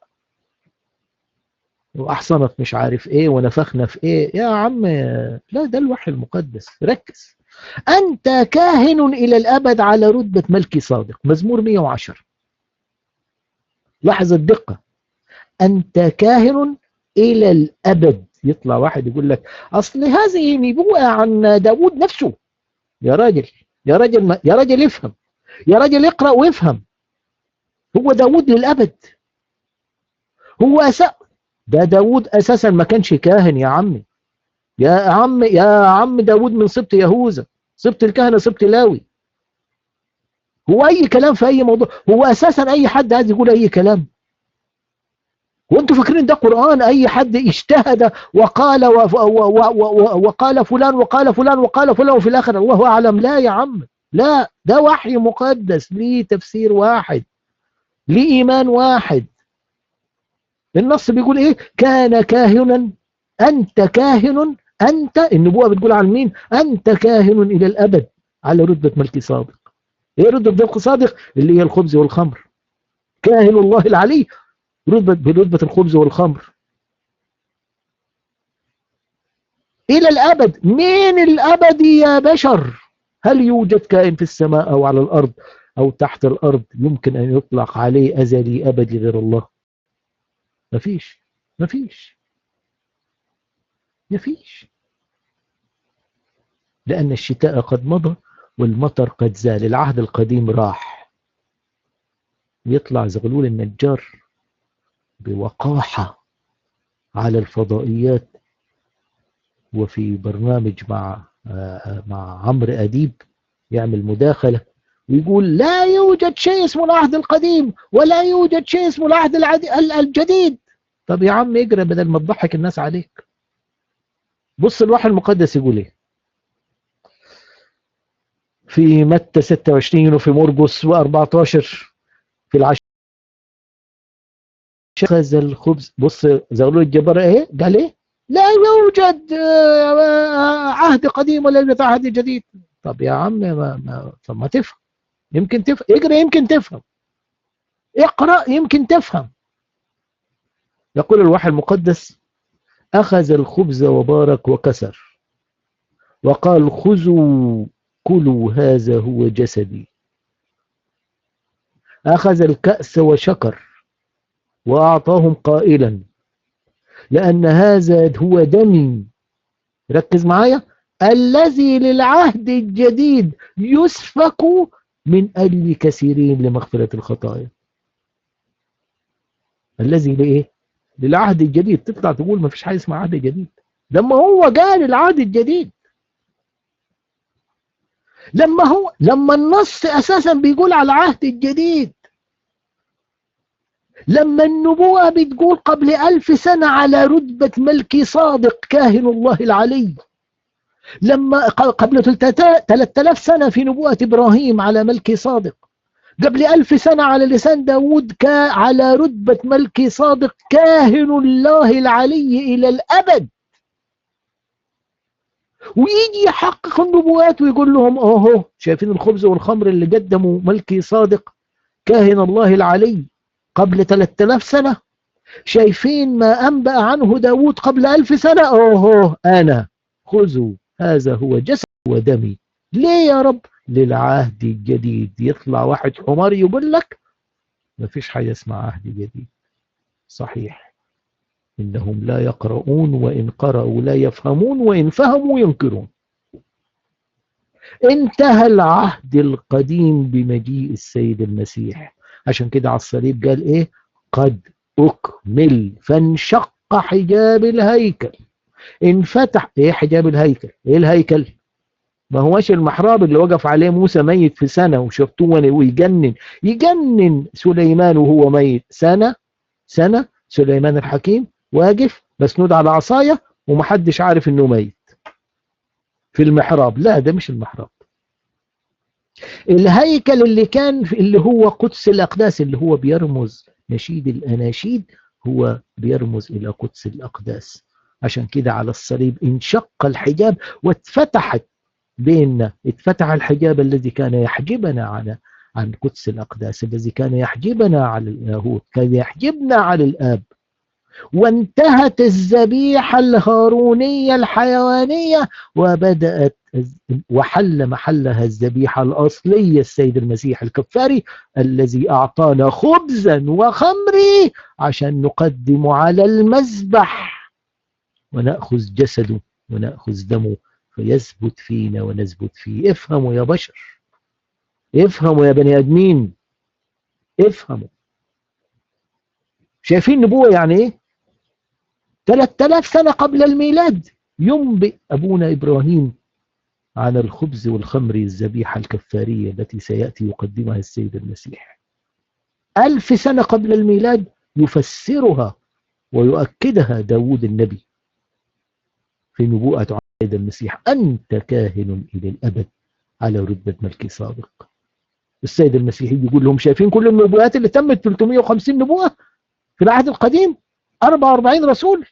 وأحصنت مش عارف إيه ونفخنا في إيه يا عم، لا، ده الوحي المقدس. ركز. أنت كاهن إلى الأبد على رتبة ملكي صادق، مزمور 110. لاحظ الدقة، أنت كاهن إلى الأبد. يطلع واحد يقول لك أصل هذه نبوءة عن داود نفسه. يا راجل، يا راجل، يا راجل افهم، يا راجل اقرأ وافهم. هو داود للأبد؟ هو أساء؟ ده داود أساسا ما كانش كاهن يا عمي، يا عم، يا عم داود من سبط يهوذا، سبط الكهنة، سبط لاوي. هو أي كلام في أي موضوع؟ هو أساسا أي حد عايز يقول أي كلام؟ وانتوا فاكرين ده قرآن؟ اي حد اجتهد وقال وقال فلان وقال فلان وقال فلان وفي الاخر الله اعلم. لا يا عم، لا، ده وحي مقدس ليه تفسير واحد، ليه ايمان واحد. النص بيقول ايه؟ كان كاهنا، انت كاهن، انت، النبوة بتقول عن مين؟ انت كاهن الى الابد على رتبة ملك صادق. ايه رتبة ملك صادق؟ اللي هي الخبز والخمر. كاهن الله العلي برتبة الخبز والخمر إلى الأبد. مين الأبد يا بشر؟ هل يوجد كائن في السماء أو على الأرض أو تحت الأرض يمكن أن يطلق عليه أزلي أبدي غير الله؟ مفيش، مفيش، مفيش. لأن الشتاء قد مضى والمطر قد زال، العهد القديم راح. يطلع زغلول النجار بوقاحة على الفضائيات وفي برنامج مع عمرو أديب يعمل مداخلة ويقول لا يوجد شيء اسمه العهد القديم ولا يوجد شيء اسمه العهد الجديد. طب يا عم اجرى بدل ما تضحك الناس عليك. بص الوحي المقدس يقول ايه في متى 26 وفي مرقس و14 في العشر. أخذ الخبز، بص زغلول الجبار ايه قال ايه؟ لا يوجد عهد قديم ولا يوجد عهد جديد. طب يا عم طب ما تفهم، يمكن تفهم، اقرأ يمكن تفهم، اقرأ يمكن تفهم. يقول الوحي المقدس أخذ الخبز وبارك وكسر وقال خذوا كلوا هذا هو جسدي. أخذ الكأس وشكر وأعطاهم قائلا لأن هذا هو دمي، ركز معايا، الذي للعهد الجديد يسفك من أجل كثيرين لمغفرة الخطايا. الذي لإيه؟ للعهد الجديد. تطلع تقول ما فيش حاجة اسمها عهد جديد، لما هو قال العهد الجديد، لما النص أساسا بيقول على العهد الجديد، لما النبوة بتقول قبل 1000 سنة على رتبة ملكي صادق كاهن الله العلي، لما قبل 3000 سنة في نبوة إبراهيم على ملكي صادق، قبل 1000 سنة على لسان داود على رتبة ملكي صادق كاهن الله العلي إلى الأبد. ويجي يحقق النبوات ويقول لهم أهو شايفين الخبز والخمر اللي قدموا ملكي صادق كاهن الله العلي قبل 3000 سنة، شايفين ما أنبأ عنه داود قبل 1000 سنة، أوه أنا خذوا هذا هو جسد ودمي. ليه يا رب؟ للعهد الجديد. يطلع واحد حمار يقول لك ما فيش حاجة اسمها عهد جديد. صحيح إنهم لا يقرؤون وإن قرأوا لا يفهمون وإن فهموا ينكرون. انتهى العهد القديم بمجيء السيد المسيح. عشان كده على الصليب قال ايه؟ قد اكمل. فانشق حجاب الهيكل، انفتح. ايه حجاب الهيكل؟ ايه الهيكل؟ ما هوش المحراب اللي وقف عليه موسى ميت في سنة وشفتوه ويجنن، يجنن سليمان وهو ميت سنة سنة، سليمان الحكيم واقف مسنود على عصاية ومحدش عارف انه ميت في المحراب. لا، ده مش المحراب. الهيكل اللي كان اللي هو قدس الأقداس، اللي هو بيرمز نشيد الأناشيد، هو بيرمز إلى قدس الأقداس. عشان كده على الصليب انشق الحجاب واتفتحت بيننا، اتفتح الحجاب الذي كان يحجبنا عن قدس الأقداس، الذي كان يحجبنا على اللاهوت، كان يحجبنا على الآب. وانتهت الذبيحة الهارونية الحيوانية وبدأت وحل محلها الذبيحة الأصلية السيد المسيح الكفاري الذي أعطانا خبزا وخمري عشان نقدم على المذبح ونأخذ جسده ونأخذ دمه فيثبت فينا ونثبت فيه. افهموا يا بشر، افهموا يا بني آدمين، افهموا. شايفين نبوة يعني ايه؟ 3000 سنة قبل الميلاد ينبئ أبونا إبراهيم عن الخبز والخمر الذبيحة الكفارية التي سيأتي يقدمها السيد المسيح. 1000 سنة قبل الميلاد يفسرها ويؤكدها داود النبي في نبوءة عن المسيح: أنت كاهن إلى الأبد على رتبة ملكي صادق. السيد المسيح يقول لهم شايفين كل النبوءات اللي تمت 350 نبوءة في العهد القديم، 44 رسول،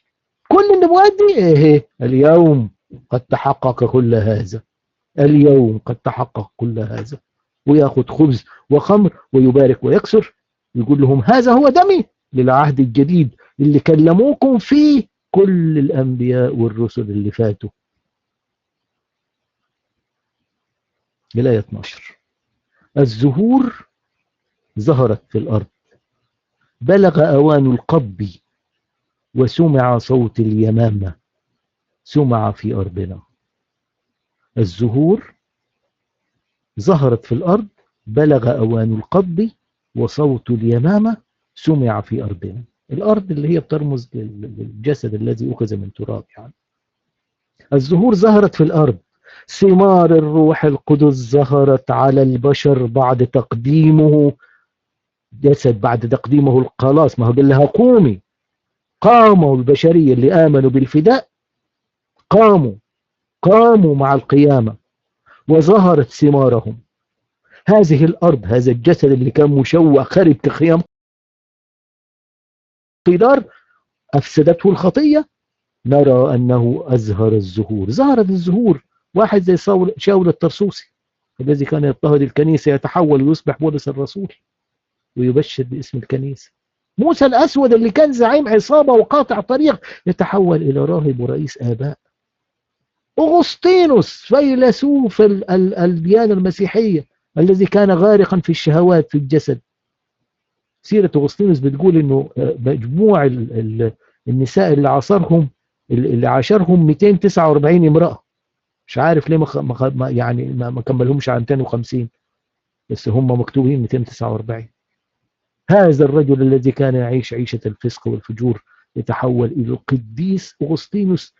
كل النبوءات دي ايه؟ اليوم قد تحقق كل هذا، اليوم قد تحقق كل هذا. ويأخذ خبز وخمر ويبارك ويكسر، يقول لهم هذا هو دمي للعهد الجديد اللي كلموكم فيه كل الأنبياء والرسل اللي فاتوا. الآية 12: الزهور ظهرت في الأرض، بلغ أوان القضب، وسمع صوت اليمامة، سمع في أرضنا. الزهور ظهرت في الأرض، بلغ أوان القضب، وصوت اليمامة سمع في أرضنا. الأرض اللي هي بترمز للجسد الذي أخذ من تراب يعني. الزهور ظهرت في الأرض، ثمار الروح القدس ظهرت على البشر بعد تقديمه جسد، بعد تقديمه الخلاص. ما هو قال لها قومي، قاموا البشرية اللي آمنوا بالفداء، قاموا مع القيامة وظهرت ثمارهم. هذه الأرض، هذا الجسد اللي كان مشوه خرب كخيام قدار أفسدته الخطية، نرى أنه أزهر الزهور. ظهرت الزهور. واحد زي شاول الطرسوسي الذي كان يضطهد الكنيسة يتحول ويصبح بولس الرسول ويبشر باسم الكنيسة. موسى الأسود اللي كان زعيم عصابة وقاطع طريق يتحول إلى راهب ورئيس آباء. أغسطينوس فيلسوف الديانة المسيحية الذي كان غارقا في الشهوات في الجسد. سيرة أغسطينوس بتقول إنه مجموع النساء اللي عاصرهم، اللي عاشرهم 249 امرأة. مش عارف ليه يعني ما كملهمش على 250، بس هم مكتوبين 249. هذا الرجل الذي كان يعيش عيشة الفسق والفجور يتحول إلى القديس أغسطينوس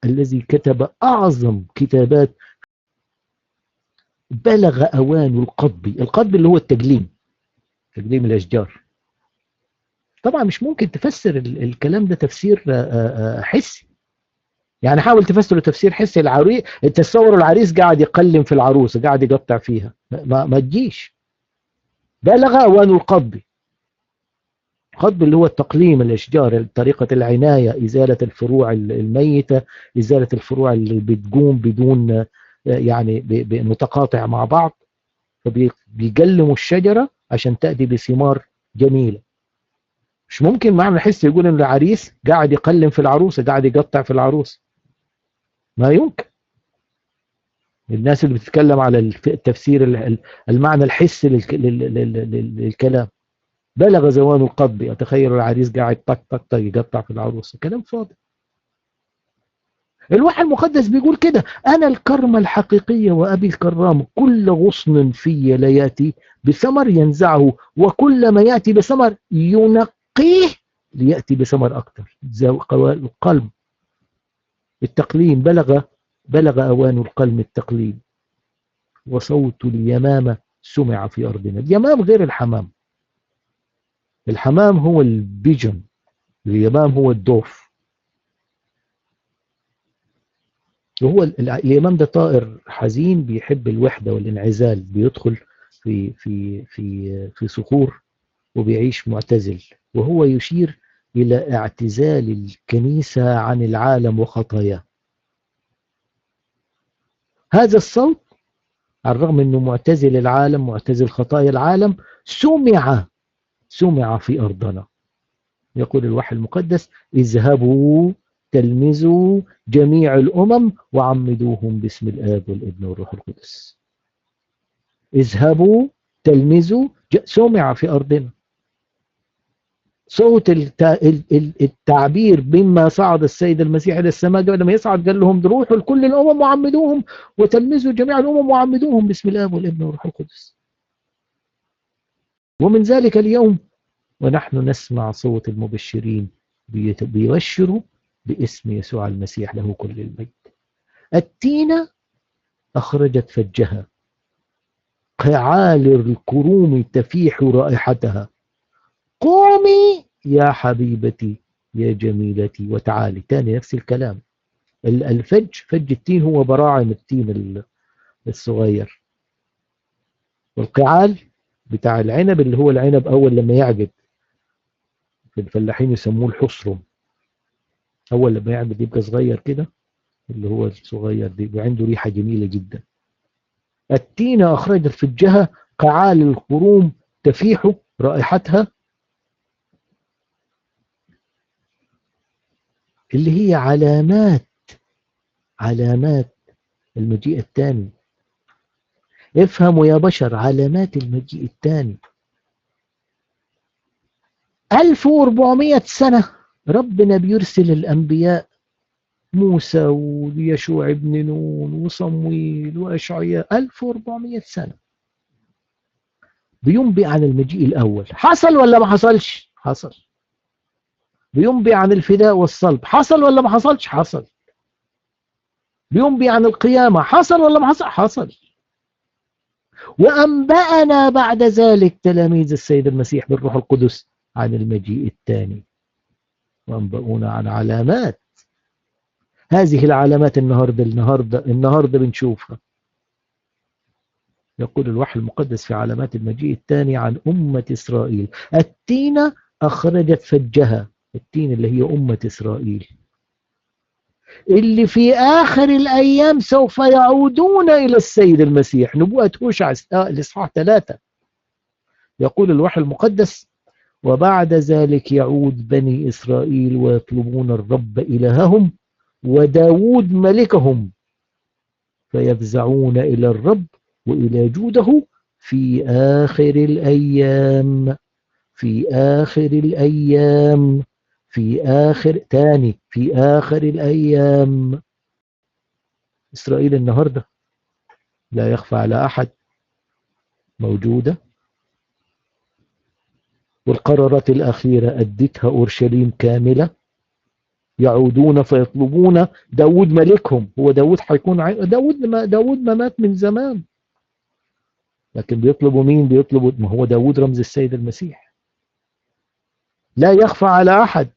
الذي كتب أعظم كتابات. بلغ أوان القضب، القضب اللي هو التجليم، تجليم الأشجار. طبعا مش ممكن تفسر الكلام ده تفسير حسي، يعني حاول تفسره تفسير حسي. العريس، تصور العريس قاعد يقلم في العروسة، قاعد يقطع فيها، ما تجيش. بلغ أوان القضب، القضب اللي هو التقليم الأشجار، طريقة العناية، إزالة الفروع الميتة، إزالة الفروع اللي بتقوم بدون يعني متقاطع مع بعض، فبيقلموا الشجرة عشان تأتي بثمار جميلة. مش ممكن معنى حس يقول إن العريس قاعد يقلم في العروسة، قاعد يقطع في العروسة، ما يمكن. الناس اللي بتتكلم على التفسير المعنى الحسي للكلام، بلغ زوان القضب، أتخيل العريس قاعد طق طق طق يقطع في العروسة، كلام فاضي. الوحي المقدس بيقول كده: أنا الكرمة الحقيقية وأبي الكرام، كل غصن في لا يأتي بثمر ينزعه، وكل ما يأتي بثمر ينقيه ليأتي بثمر أكثر. القلب، التقليم، بلغ أوان القلم التقليم. وصوت اليمامة سمع في أرضنا. اليمام غير الحمام، الحمام هو ال pigeon، اليمام هو ال dove. وهو اليمام ده طائر حزين بيحب الوحدة والانعزال، بيدخل في في في في صخور وبيعيش معتزل، وهو يشير إلى اعتزال الكنيسة عن العالم وخطاياه. هذا الصوت على الرغم أنه معتزل العالم، معتزل خطايا العالم، سمع في أرضنا. يقول الوحي المقدس: اذهبوا تلمذوا جميع الأمم وعمدوهم باسم الآب والابن والروح القدس. اذهبوا تلمذوا، سمع في أرضنا. صوت التعبير بما صعد السيد المسيح إلى السماء، قبل ما يصعد قال لهم روحوا لكل الأمم وعمدوهم وتلمذوا جميع الأمم وعمدوهم باسم الآب والابن والروح القدس. ومن ذلك اليوم ونحن نسمع صوت المبشرين بيبشروا باسم يسوع المسيح له كل المجد. التينة أخرجت فجها، قعال الكروم تفيح رائحتها، قومي يا حبيبتي يا جميلتي وتعالي. تاني نفس الكلام. الفج، فج التين هو براعم التين الصغير، والقعال بتاع العنب اللي هو العنب أول لما يعقد، في الفلاحين يسموه الحصرم، أول لما يعقد يبقى صغير كده، اللي هو الصغير دي وعنده ريحة جميلة جدا. التينة أخرجت فجها، قعال القروم تفيح رائحتها، اللي هي علامات، علامات المجيء الثاني. افهموا يا بشر، علامات المجيء الثاني. 1400 سنة ربنا بيرسل الأنبياء، موسى ويشوع بن نون وصمويل وأشعياء، 1400 سنة بينبئ عن المجيء الأول. حصل ولا ما حصلش؟ حصل. بينبئ عن الفداء والصلب، حصل ولا ما حصلش؟ حصل. بينبئ عن القيامة، حصل ولا ما حصل؟ حصل. وأنبأنا بعد ذلك تلاميذ السيد المسيح بالروح القدس عن المجيء الثاني، وأنبأونا عن علامات. هذه العلامات النهاردة النهاردة النهاردة بنشوفها. يقول الوحي المقدس في علامات المجيء الثاني عن أمة إسرائيل: التينة أخرجت فجها. التين اللي هي أمة إسرائيل، اللي في آخر الأيام سوف يعودون إلى السيد المسيح. نبوءة هوشع الإصحاح 3 يقول الوحي المقدس: وبعد ذلك يعود بني إسرائيل ويطلبون الرب إلههم وداود ملكهم، فيفزعون إلى الرب وإلى جوده في آخر الأيام، في آخر الأيام، في آخر تاني، في آخر الأيام. إسرائيل النهاردة لا يخفى على أحد موجودة، والقرارات الأخيرة أدتها أورشليم كاملة. يعودون فيطلبون داود ملكهم. هو داود حيكون داود ما مات من زمان، لكن بيطلبوا مين؟ بيطلبوا، ما هو داود رمز السيد المسيح. لا يخفى على أحد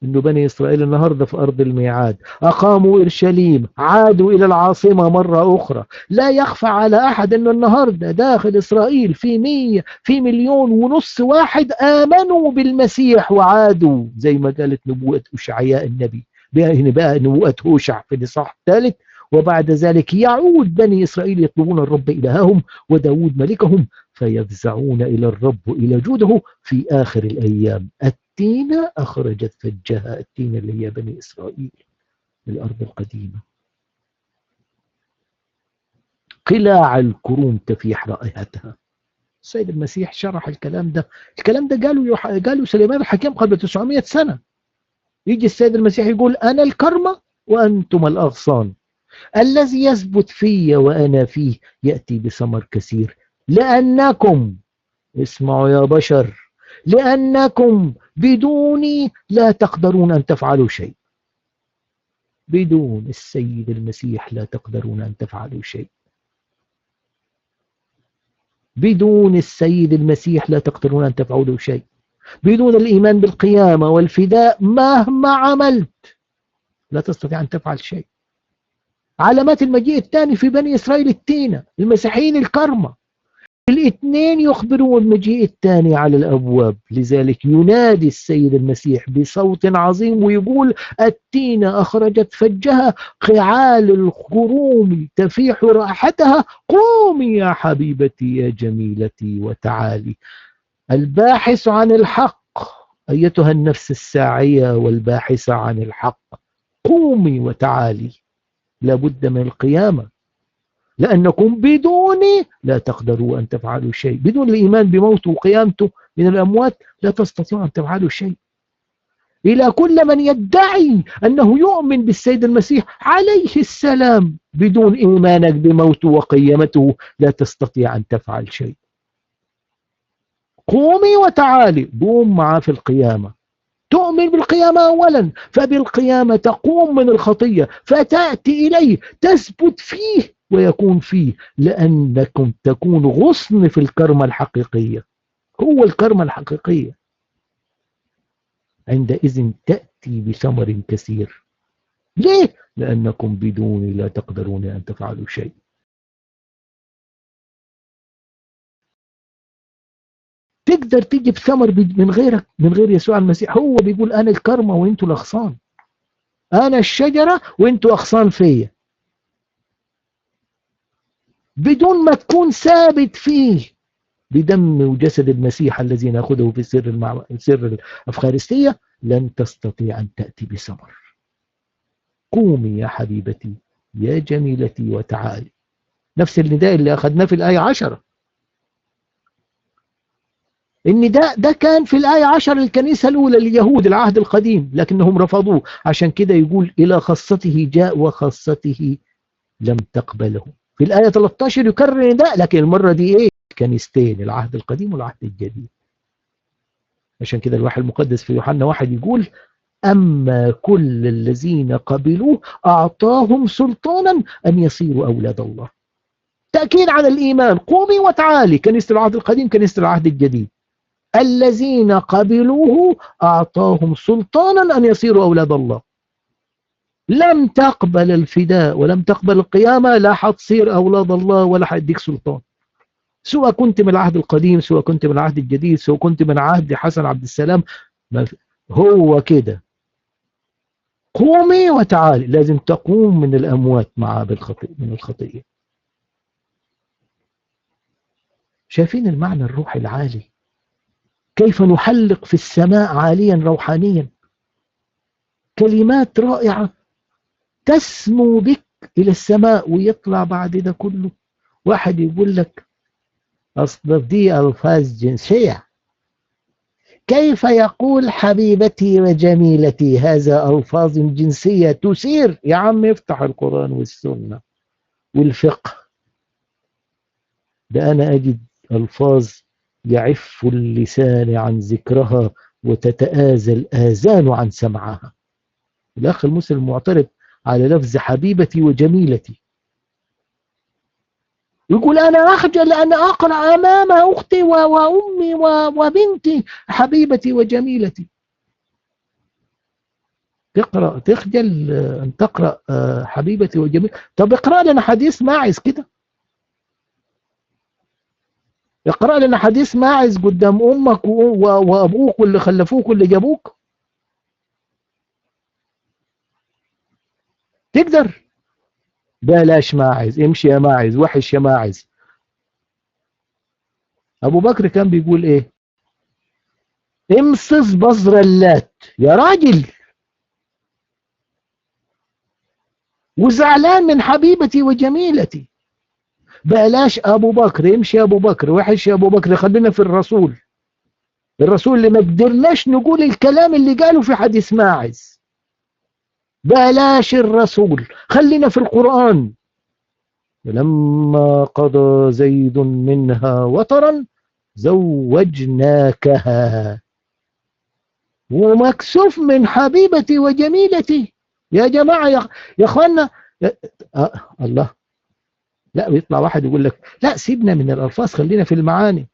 أنه بني إسرائيل النهاردة في أرض الميعاد، أقاموا إورشليم، عادوا إلى العاصمة مرة أخرى. لا يخفى على أحد أنه النهاردة داخل إسرائيل في 1.5 مليون واحد آمنوا بالمسيح وعادوا، زي ما قالت نبوءة أشعياء النبي، بقى نبوءة هوشع في الإصحاح الثالث. وبعد ذلك يعود بني إسرائيل يطلبون الرب إلههم وداود ملكهم، فيفزعون إلى الرب وإلى جوده في آخر الأيام. التينة أخرجت فجها، التينة اللي هي بني إسرائيل الأرض القديمة. قلاع الكروم تفيح رائحتها. السيد المسيح شرح الكلام ده، الكلام ده قالوا سليمان الحكيم قبل 900 سنة. يجي السيد المسيح يقول: أنا الكرمة وأنتم الأغصان، الذي يثبت في وأنا فيه يأتي بثمر كثير، لأنكم، اسمعوا يا بشر، لأنكم بدوني لا تقدرون أن تفعلوا شيء. بدون السيد المسيح لا تقدرون أن تفعلوا شيء. بدون السيد المسيح لا تقدرون أن تفعلوا شيء. بدون الإيمان بالقيامة والفداء مهما عملت لا تستطيع أن تفعل شيء. علامات المجيء الثاني في بني إسرائيل التينة، المسيحيين الكرمة، الاثنين يخبرون المجيء الثاني على الأبواب. لذلك ينادي السيد المسيح بصوت عظيم ويقول: التينة أخرجت فجها، قعال الخروم تفيح رائحتها، قومي يا حبيبتي يا جميلتي وتعالي. الباحث عن الحق، أيتها النفس الساعية والباحثة عن الحق، قومي وتعالي. لابد من القيامة، لأنكم بدوني لا تقدروا أن تفعلوا شيء. بدون الإيمان بموته وقيامته من الأموات لا تستطيعوا أن تفعلوا شيء. إلى كل من يدعي أنه يؤمن بالسيد المسيح عليه السلام، بدون إيمانك بموته وقيامته لا تستطيع أن تفعل شيء. قومي وتعالي، قوم معاه في القيامة. تؤمن بالقيامة أولا، فبالقيامة تقوم من الخطية فتأتي إليه، تثبت فيه ويكون فيه، لأنكم تكون غصن في الكرمة الحقيقية. هو الكرمة الحقيقية. عندئذ تأتي بثمر كثير. ليه؟ لأنكم بدوني لا تقدرون أن تفعلوا شيء. تقدر تجيب ثمر من غيرك، من غير يسوع المسيح؟ هو بيقول أنا الكرمة وإنتوا الأغصان، أنا الشجرة وإنتوا أغصان فيا. بدون ما تكون ثابت فيه بدم وجسد المسيح الذي نأخذه في سر الأفخارستية، لن تستطيع أن تأتي بثمر. قومي يا حبيبتي يا جميلتي وتعالي. نفس النداء اللي أخذناه في الآية 10. النداء ده كان في الآية 10 للكنيسة الأولى لليهود العهد القديم، لكنهم رفضوه. عشان كده يقول إلى خاصته جاء وخاصته لم تقبله. في الآية 13 يكرر النداء، لكن المرة دي إيه؟ كنيستين، العهد القديم والعهد الجديد. عشان كده الوحي المقدس في يوحنا 1 يقول أما كل الذين قبلوه أعطاهم سلطانا أن يصيروا أولاد الله. تأكيد على الإيمان، قومي وتعالي، كنيسة العهد القديم كنيسة العهد الجديد. الذين قبلوه أعطاهم سلطانا أن يصيروا أولاد الله. لم تقبل الفداء ولم تقبل القيامة لا حتصير أولاد الله ولا حيديك سلطان، سواء كنت من العهد القديم، سواء كنت من العهد الجديد، سواء كنت من عهد حسن عبد السلام. هو كده، قومي وتعالي، لازم تقوم من الأموات مع من الخطية. شايفين المعنى الروحي العالي؟ كيف نحلق في السماء عاليا روحانيا. كلمات رائعة تسمو بك إلى السماء. ويطلع بعد ده كله واحد يقول لك أصل دي ألفاظ جنسية، كيف يقول حبيبتي وجميلتي؟ هذا ألفاظ جنسية تثير. يا عم افتح القرآن والسنة والفقه. ده أنا أجد ألفاظ يعف اللسان عن ذكرها وتتآذى الآذان عن سمعها. الأخ المسلم معترض على لفظ حبيبتي وجميلتي، يقول أنا أخجل أن أقرأ أمام أختي وأمي وبنتي حبيبتي وجميلتي. تقرأ، تخجل أن تقرأ حبيبتي وجميلتي؟ طب اقرأ لنا حديث ماعز كده، اقرأ لنا حديث ماعز قدام أمك وأبوك واللي خلفوك واللي جابوك. تقدر؟ بلاش ماعز، امشي يا ماعز، وحش يا ماعز. أبو بكر كان بيقول إيه؟ امصص بذر اللات يا راجل، وزعلان من حبيبتي وجميلتي. بلاش أبو بكر، امشي يا أبو بكر، وحش يا أبو بكر، خلينا في الرسول. الرسول اللي ما قدرناش نقول الكلام اللي قاله في حديث ماعز. بلاش الرسول، خلينا في القرآن. لما قضى زيد منها وطرا زوجناكها. ومكسوف من حبيبتي وجميلتي. يا جماعة، يا اخوانا، الله. لا، بيطلع واحد يقول لك لا سيبنا من الألفاظ، خلينا في المعاني،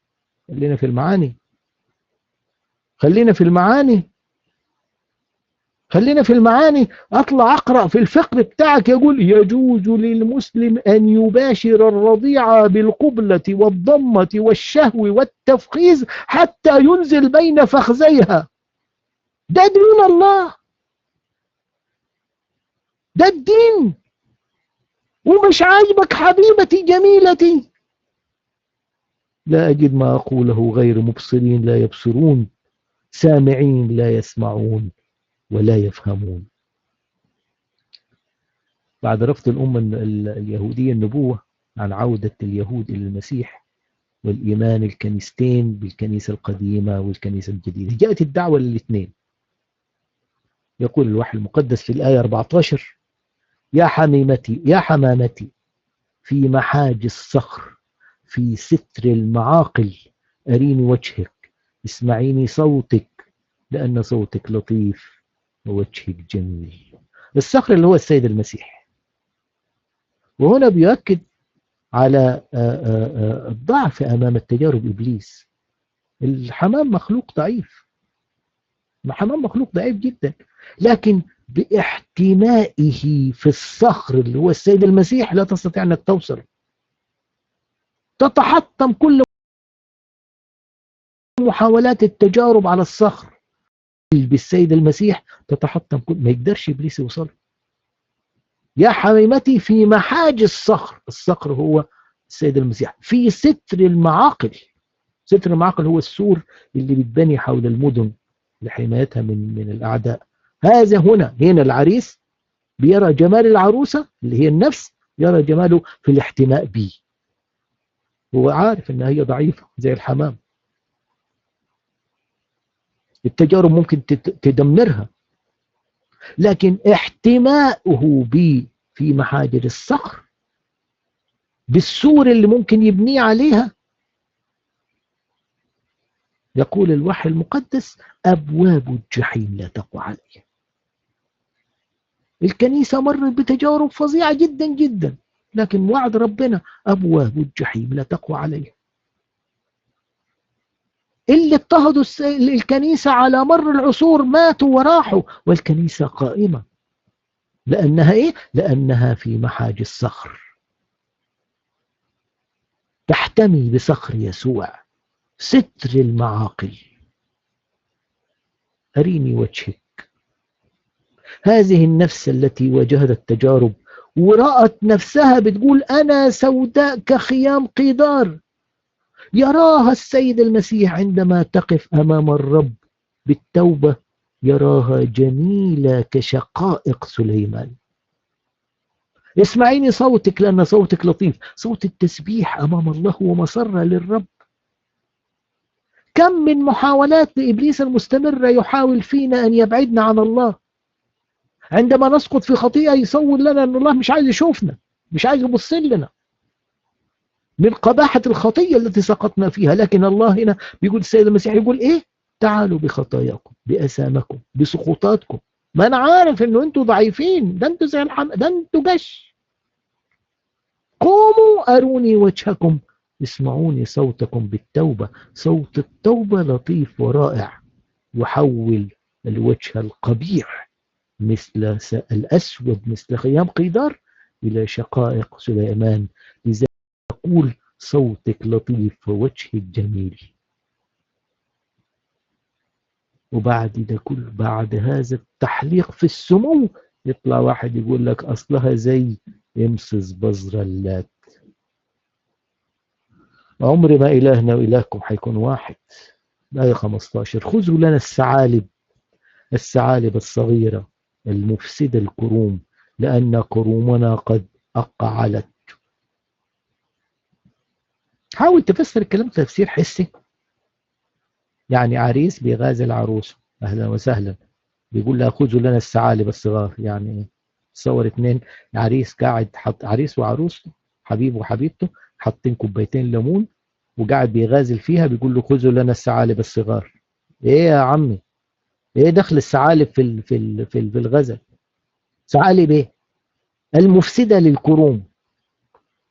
خلينا في المعاني، خلينا في المعاني، خلينا في المعاني. أطلع أقرأ في الفقه بتاعك يقول يجوز للمسلم أن يباشر الرضيعة بالقبلة والضمة والشهو والتفخيذ حتى ينزل بين فخذيها. ده دين الله، ده الدين. ومش عاجبك حبيبتي جميلتي؟ لا أجد ما أقوله غير مبصرين لا يبصرون، سامعين لا يسمعون ولا يفهمون. بعد رفض الأمة اليهودية النبوة عن عودة اليهود إلى المسيح والإيمان الكنيستين بالكنيسة القديمة والكنيسة الجديدة، جاءت الدعوة للاثنين. يقول الوحي المقدس في الآية 14: يا حميمتي، يا حمامتي، في محاج الصخر، في ستر المعاقل، أريني وجهك، اسمعيني صوتك، لأن صوتك لطيف ووجهك جميل. الصخر اللي هو السيد المسيح. وهنا بيؤكد على الضعف أمام التجارب إبليس. الحمام مخلوق ضعيف، الحمام مخلوق ضعيف جدا، لكن باحتمائه في الصخر اللي هو السيد المسيح لا تستطيع أنك توصل. تتحطم كل محاولات التجارب على الصخر بالسيد المسيح، تتحطم كل، ما يقدرش إبليس يوصل. يا حميمتي في محاج الصخر، الصخر هو السيد المسيح، في ستر المعاقل. ستر المعاقل هو السور اللي بيتبني حول المدن لحمايتها من الأعداء. هذا هنا العريس بيرى جمال العروسة اللي هي النفس، يرى جماله في الاحتماء به. هو عارف إن هي ضعيفة زي الحمام، التجارب ممكن تدمرها، لكن احتماؤه بي في محاجر الصخر بالسور اللي ممكن يبنيه عليها. يقول الوحي المقدس أبواب الجحيم لا تقوى عليها. الكنيسة مرت بتجارب فظيعة جدا جدا، لكن وعد ربنا أبواب الجحيم لا تقوى عليها. اللي اضطهدوا الكنيسة على مر العصور ماتوا وراحوا، والكنيسة قائمة. لأنها إيه؟ لأنها في محاج الصخر، تحتمي بصخر يسوع، ستر المعاقل. أريني وجهك. هذه النفس التي واجهت التجارب ورأت نفسها بتقول أنا سوداء كخيام قيدار، يراها السيد المسيح عندما تقف أمام الرب بالتوبة، يراها جميلة كشقائق سليمان. اسمعيني صوتك لأن صوتك لطيف. صوت التسبيح أمام الله ومسرة للرب. كم من محاولات لإبليس المستمرة يحاول فينا أن يبعدنا عن الله. عندما نسقط في خطيئة يصور لنا أن الله مش عايز يشوفنا، مش عايز يبص لنا من قباحة الخطية التي سقطنا فيها. لكن الله هنا بيقول، السيد المسيح يقول إيه؟ تعالوا بخطاياكم، بأسامكم، بسقوطاتكم. ما أنا عارف إنه أنتوا ضعيفين، ده أنتوا زي ده أنتوا جش. قوموا أروني وجهكم، اسمعوني صوتكم بالتوبة. صوت التوبة لطيف ورائع، يحول الوجه القبيح مثل الأسود مثل خيام قيدار إلى شقائق سليمان. لذلك يقول صوتك لطيف ووجهك جميل. وبعد ده كل، بعد هذا التحليق في السمو، يطلع واحد يقول لك أصلها زي امسس بذر اللات. عمر ما إلهنا وإلهكم حيكون واحد. آية 15: خذوا لنا الثعالب، الثعالب الصغيرة المفسدة الكروم، لأن كرومنا قد أقعلت. حاول تفسر الكلام تفسير حسي. يعني عريس بيغازل عروسه، أهلا وسهلا، بيقول لها خذوا لنا الثعالب الصغار. يعني تصور اتنين، عريس قاعد، حط عريس وعروسته، حبيبه وحبيبته، حاطين كوبايتين ليمون وقاعد بيغازل فيها، بيقول له خذوا لنا الثعالب الصغار. ايه يا عمي؟ ايه دخل الثعالب في في في الغزل؟ ثعالب ايه؟ المفسده للكروم،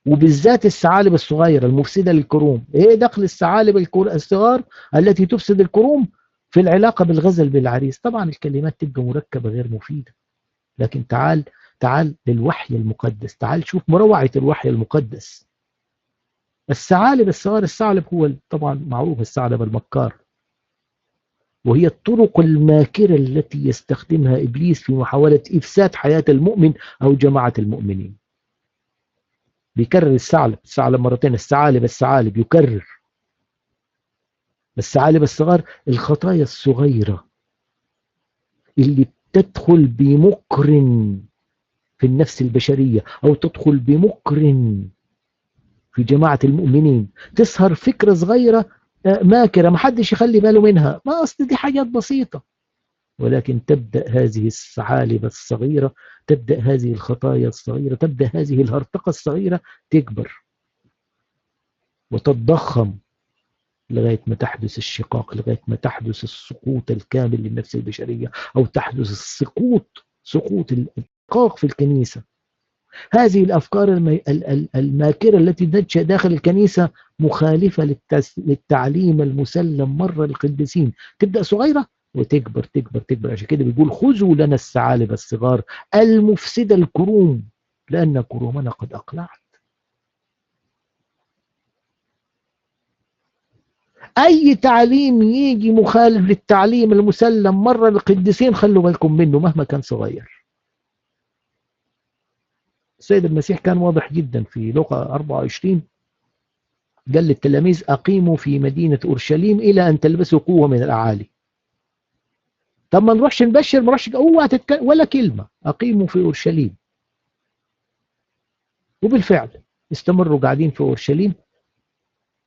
وبالذات الثعالب الصغيره المفسده للكروم. ايه دخل الثعالب الصغار التي تفسد الكروم في العلاقه بالغزل بالعريس؟ طبعا الكلمات تبقى مركبه غير مفيده. لكن تعال، تعال للوحي المقدس، تعال شوف مروعه الوحي المقدس. الثعالب الصغار، الثعلب هو طبعا معروف الثعلب المكار، وهي الطرق الماكرة التي يستخدمها إبليس في محاولة إفساد حياة المؤمن أو جماعة المؤمنين. بيكرر الثعلب، الثعلب مرتين، الثعالب الثعالب، يكرر الثعالب الصغار، الخطايا الصغيرة اللي بتدخل بمكر في النفس البشرية، أو تدخل بمكر في جماعة المؤمنين. تسهر فكرة صغيرة ماكرة ما حدش يخلي باله منها، ما أصل دي حاجات بسيطة، ولكن تبدأ هذه الثعالب الصغيرة، تبدأ هذه الخطايا الصغيرة، تبدأ هذه الهرطقة الصغيرة تكبر وتتضخم لغاية ما تحدث الشقاق، لغاية ما تحدث السقوط الكامل للنفس البشرية، أو تحدث السقوط، سقوط الإنقاق في الكنيسة. هذه الأفكار الماكرة التي تنشأ داخل الكنيسة مخالفة للتعليم المسلم مرة للقديسين. تبدأ صغيرة وتكبر تكبر تكبر. عشان كده بيقول خذوا لنا الثعالب الصغار المفسدة الكروم لأن كرومنا قد أقلعت. أي تعليم يجي مخالف للتعليم المسلم مرة للقديسين خلوا بالكم منه مهما كان صغير. السيد المسيح كان واضح جدا في لوقا 24، قال للتلاميذ أقيموا في مدينة أورشليم إلى أن تلبسوا قوة من الأعالي. طب ما نروحش نبشر، ما نروحش، اوعى تتكلم ولا كلمة، أقيموا في أورشليم. وبالفعل استمروا قاعدين في أورشليم.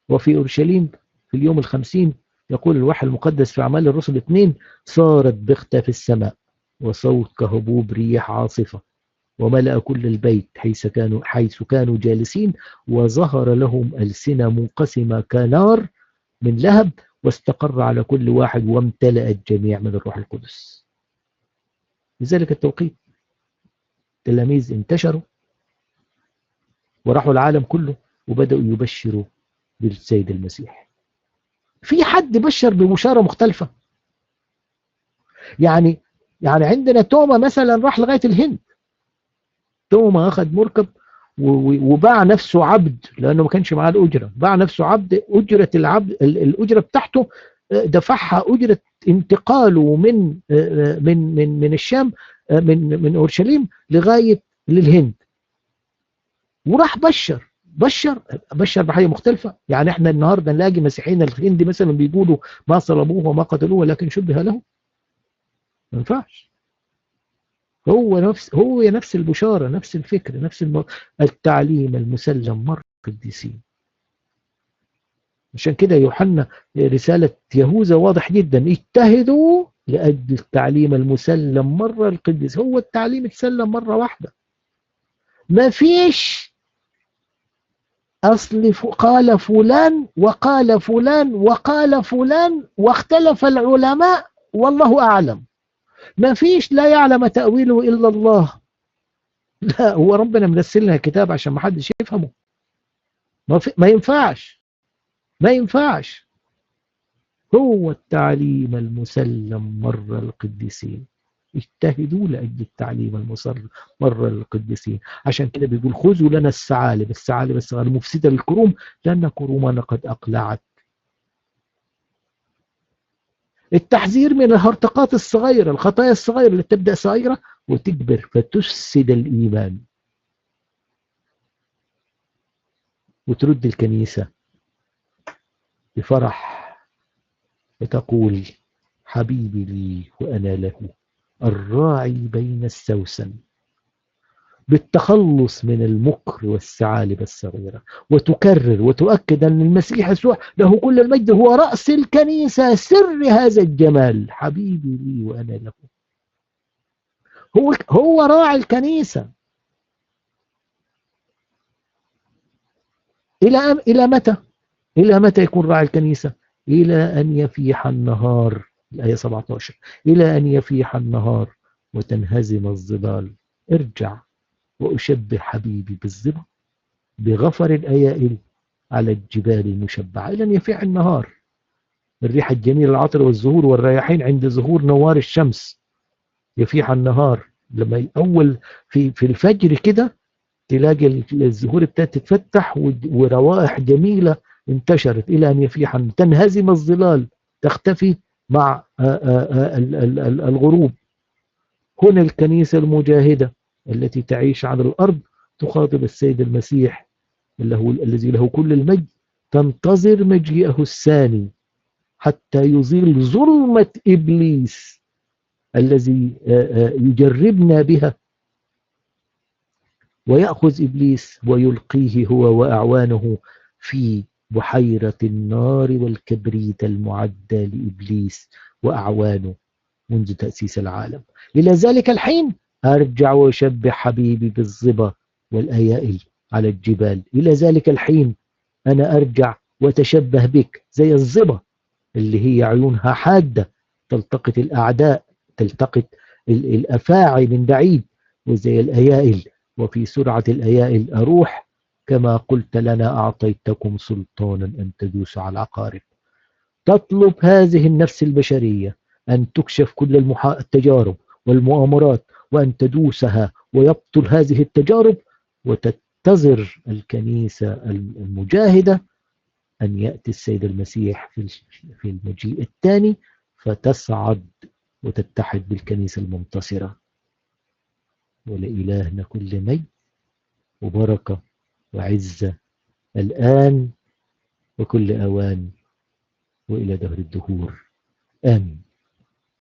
وفي أورشليم في اليوم 50 يقول الوحي المقدس في أعمال الرسل 2: صارت بغتة في السماء وصوت كهبوب ريح عاصفة وملأ كل البيت حيث كانوا جالسين، وظهر لهم ألسنة منقسمة كنار من لهب واستقر على كل واحد وامتلأ الجميع من الروح القدس. لذلك التوقيت التلاميذ انتشروا وراحوا العالم كله وبدأوا يبشروا بالسيد المسيح. في حد بشر ببشارة مختلفة؟ يعني عندنا توما مثلا راح لغاية الهند. توما أخذ مركب وباع نفسه عبد لأنه ما كانش معاه الأجرة، باع نفسه عبد، أجرة العبد الأجرة بتاعته دفعها أجرة انتقاله من من من من الشام من أورشليم لغاية للهند، وراح بشر بشر بشر بحاجة مختلفة. يعني احنا النهارده نلاقي مسيحيين الهند مثلا بيقولوا ما صلبوه وما قتلوه ولكن شبه له. ما ينفعش. هو نفس البشارة، نفس الفكر، نفس التعليم المسلم مر القديسين. عشان كده يوحنا رسالة يهوذا واضح جدا: اجتهدوا لأجل التعليم المسلم مرة القديس. هو التعليم اتسلم مرة واحدة، ما فيش أصل قال فلان وقال فلان وقال فلان واختلف العلماء والله أعلم. ما فيش لا يعلم تأويله إلا الله. لا، هو ربنا منزل لنا كتاب عشان ما حدش يفهمه. ما ينفعش، ما ينفعش. هو التعليم المسلم مرة القديسين، اجتهدوا لأجل التعليم المسلم مرة القديسين. عشان كده بيقول خذوا لنا الثعالب، الثعالب الصغار المفسدة للكروم لأن كرومنا قد أقلعت. التحذير من الهرطقات الصغيرة، الخطايا الصغيرة اللي تبدأ صغيرة وتكبر فتفسد الإيمان وترد الكنيسة بفرح وتقول حبيبي لي وأنا له، الراعي بين السوسن، بالتخلص من المكر والثعالب الصغيرة. وتكرر وتؤكد أن المسيح يسوع له كل المجد، هو رأس الكنيسة، سر هذا الجمال، حبيبي لي وأنا له. هو راعي الكنيسة. إلى متى؟ إلى متى يكون راعي الكنيسة؟ إلى أن يفيح النهار، الآية 17، إلى أن يفيح النهار وتنهزم الظلال. ارجع وأشبه حبيبي بالظبا بغفر الأيائل على الجبال المشبعة. إلى أن يفيح النهار، الريحة الجميلة العطر والزهور والرياحين عند ظهور نوار الشمس. يفيح النهار لما أول في الفجر كده تلاقي الزهور ابتدت تتفتح وروائح جميلة انتشرت. إلى أن يفيح، تنهزم الظلال، تختفي مع الغروب. هنا الكنيسة المجاهدة التي تعيش على الأرض تخاطب السيد المسيح الذي له كل المجد، تنتظر مجيئه الثاني حتى يزيل ظلمة إبليس الذي يجربنا بها، ويأخذ إبليس ويلقيه هو وأعوانه في بحيرة النار والكبريت المعدة لإبليس وأعوانه منذ تأسيس العالم. إلى ذلك الحين أرجع وأشبه حبيبي بالظبا والأيائل على الجبال. إلى ذلك الحين أنا أرجع وأتشبه بك زي الظبا اللي هي عيونها حادة تلتقط الأعداء، تلتقط الأفاعي من بعيد، وزي الأيائل، وفي سرعة الأيائل أروح كما قلت لنا أعطيتكم سلطانا أن تدوسوا على العقارب. تطلب هذه النفس البشرية أن تكشف كل التجارب والمؤامرات وأن تدوسها ويبطل هذه التجارب، وتنتظر الكنيسة المجاهدة أن يأتي السيد المسيح في المجيء الثاني، فتصعد وتتحد بالكنيسة المنتصرة. ولإلهنا كل مجد وبركة وعزة الآن وكل أوان وإلى دهر الدهور. آمين.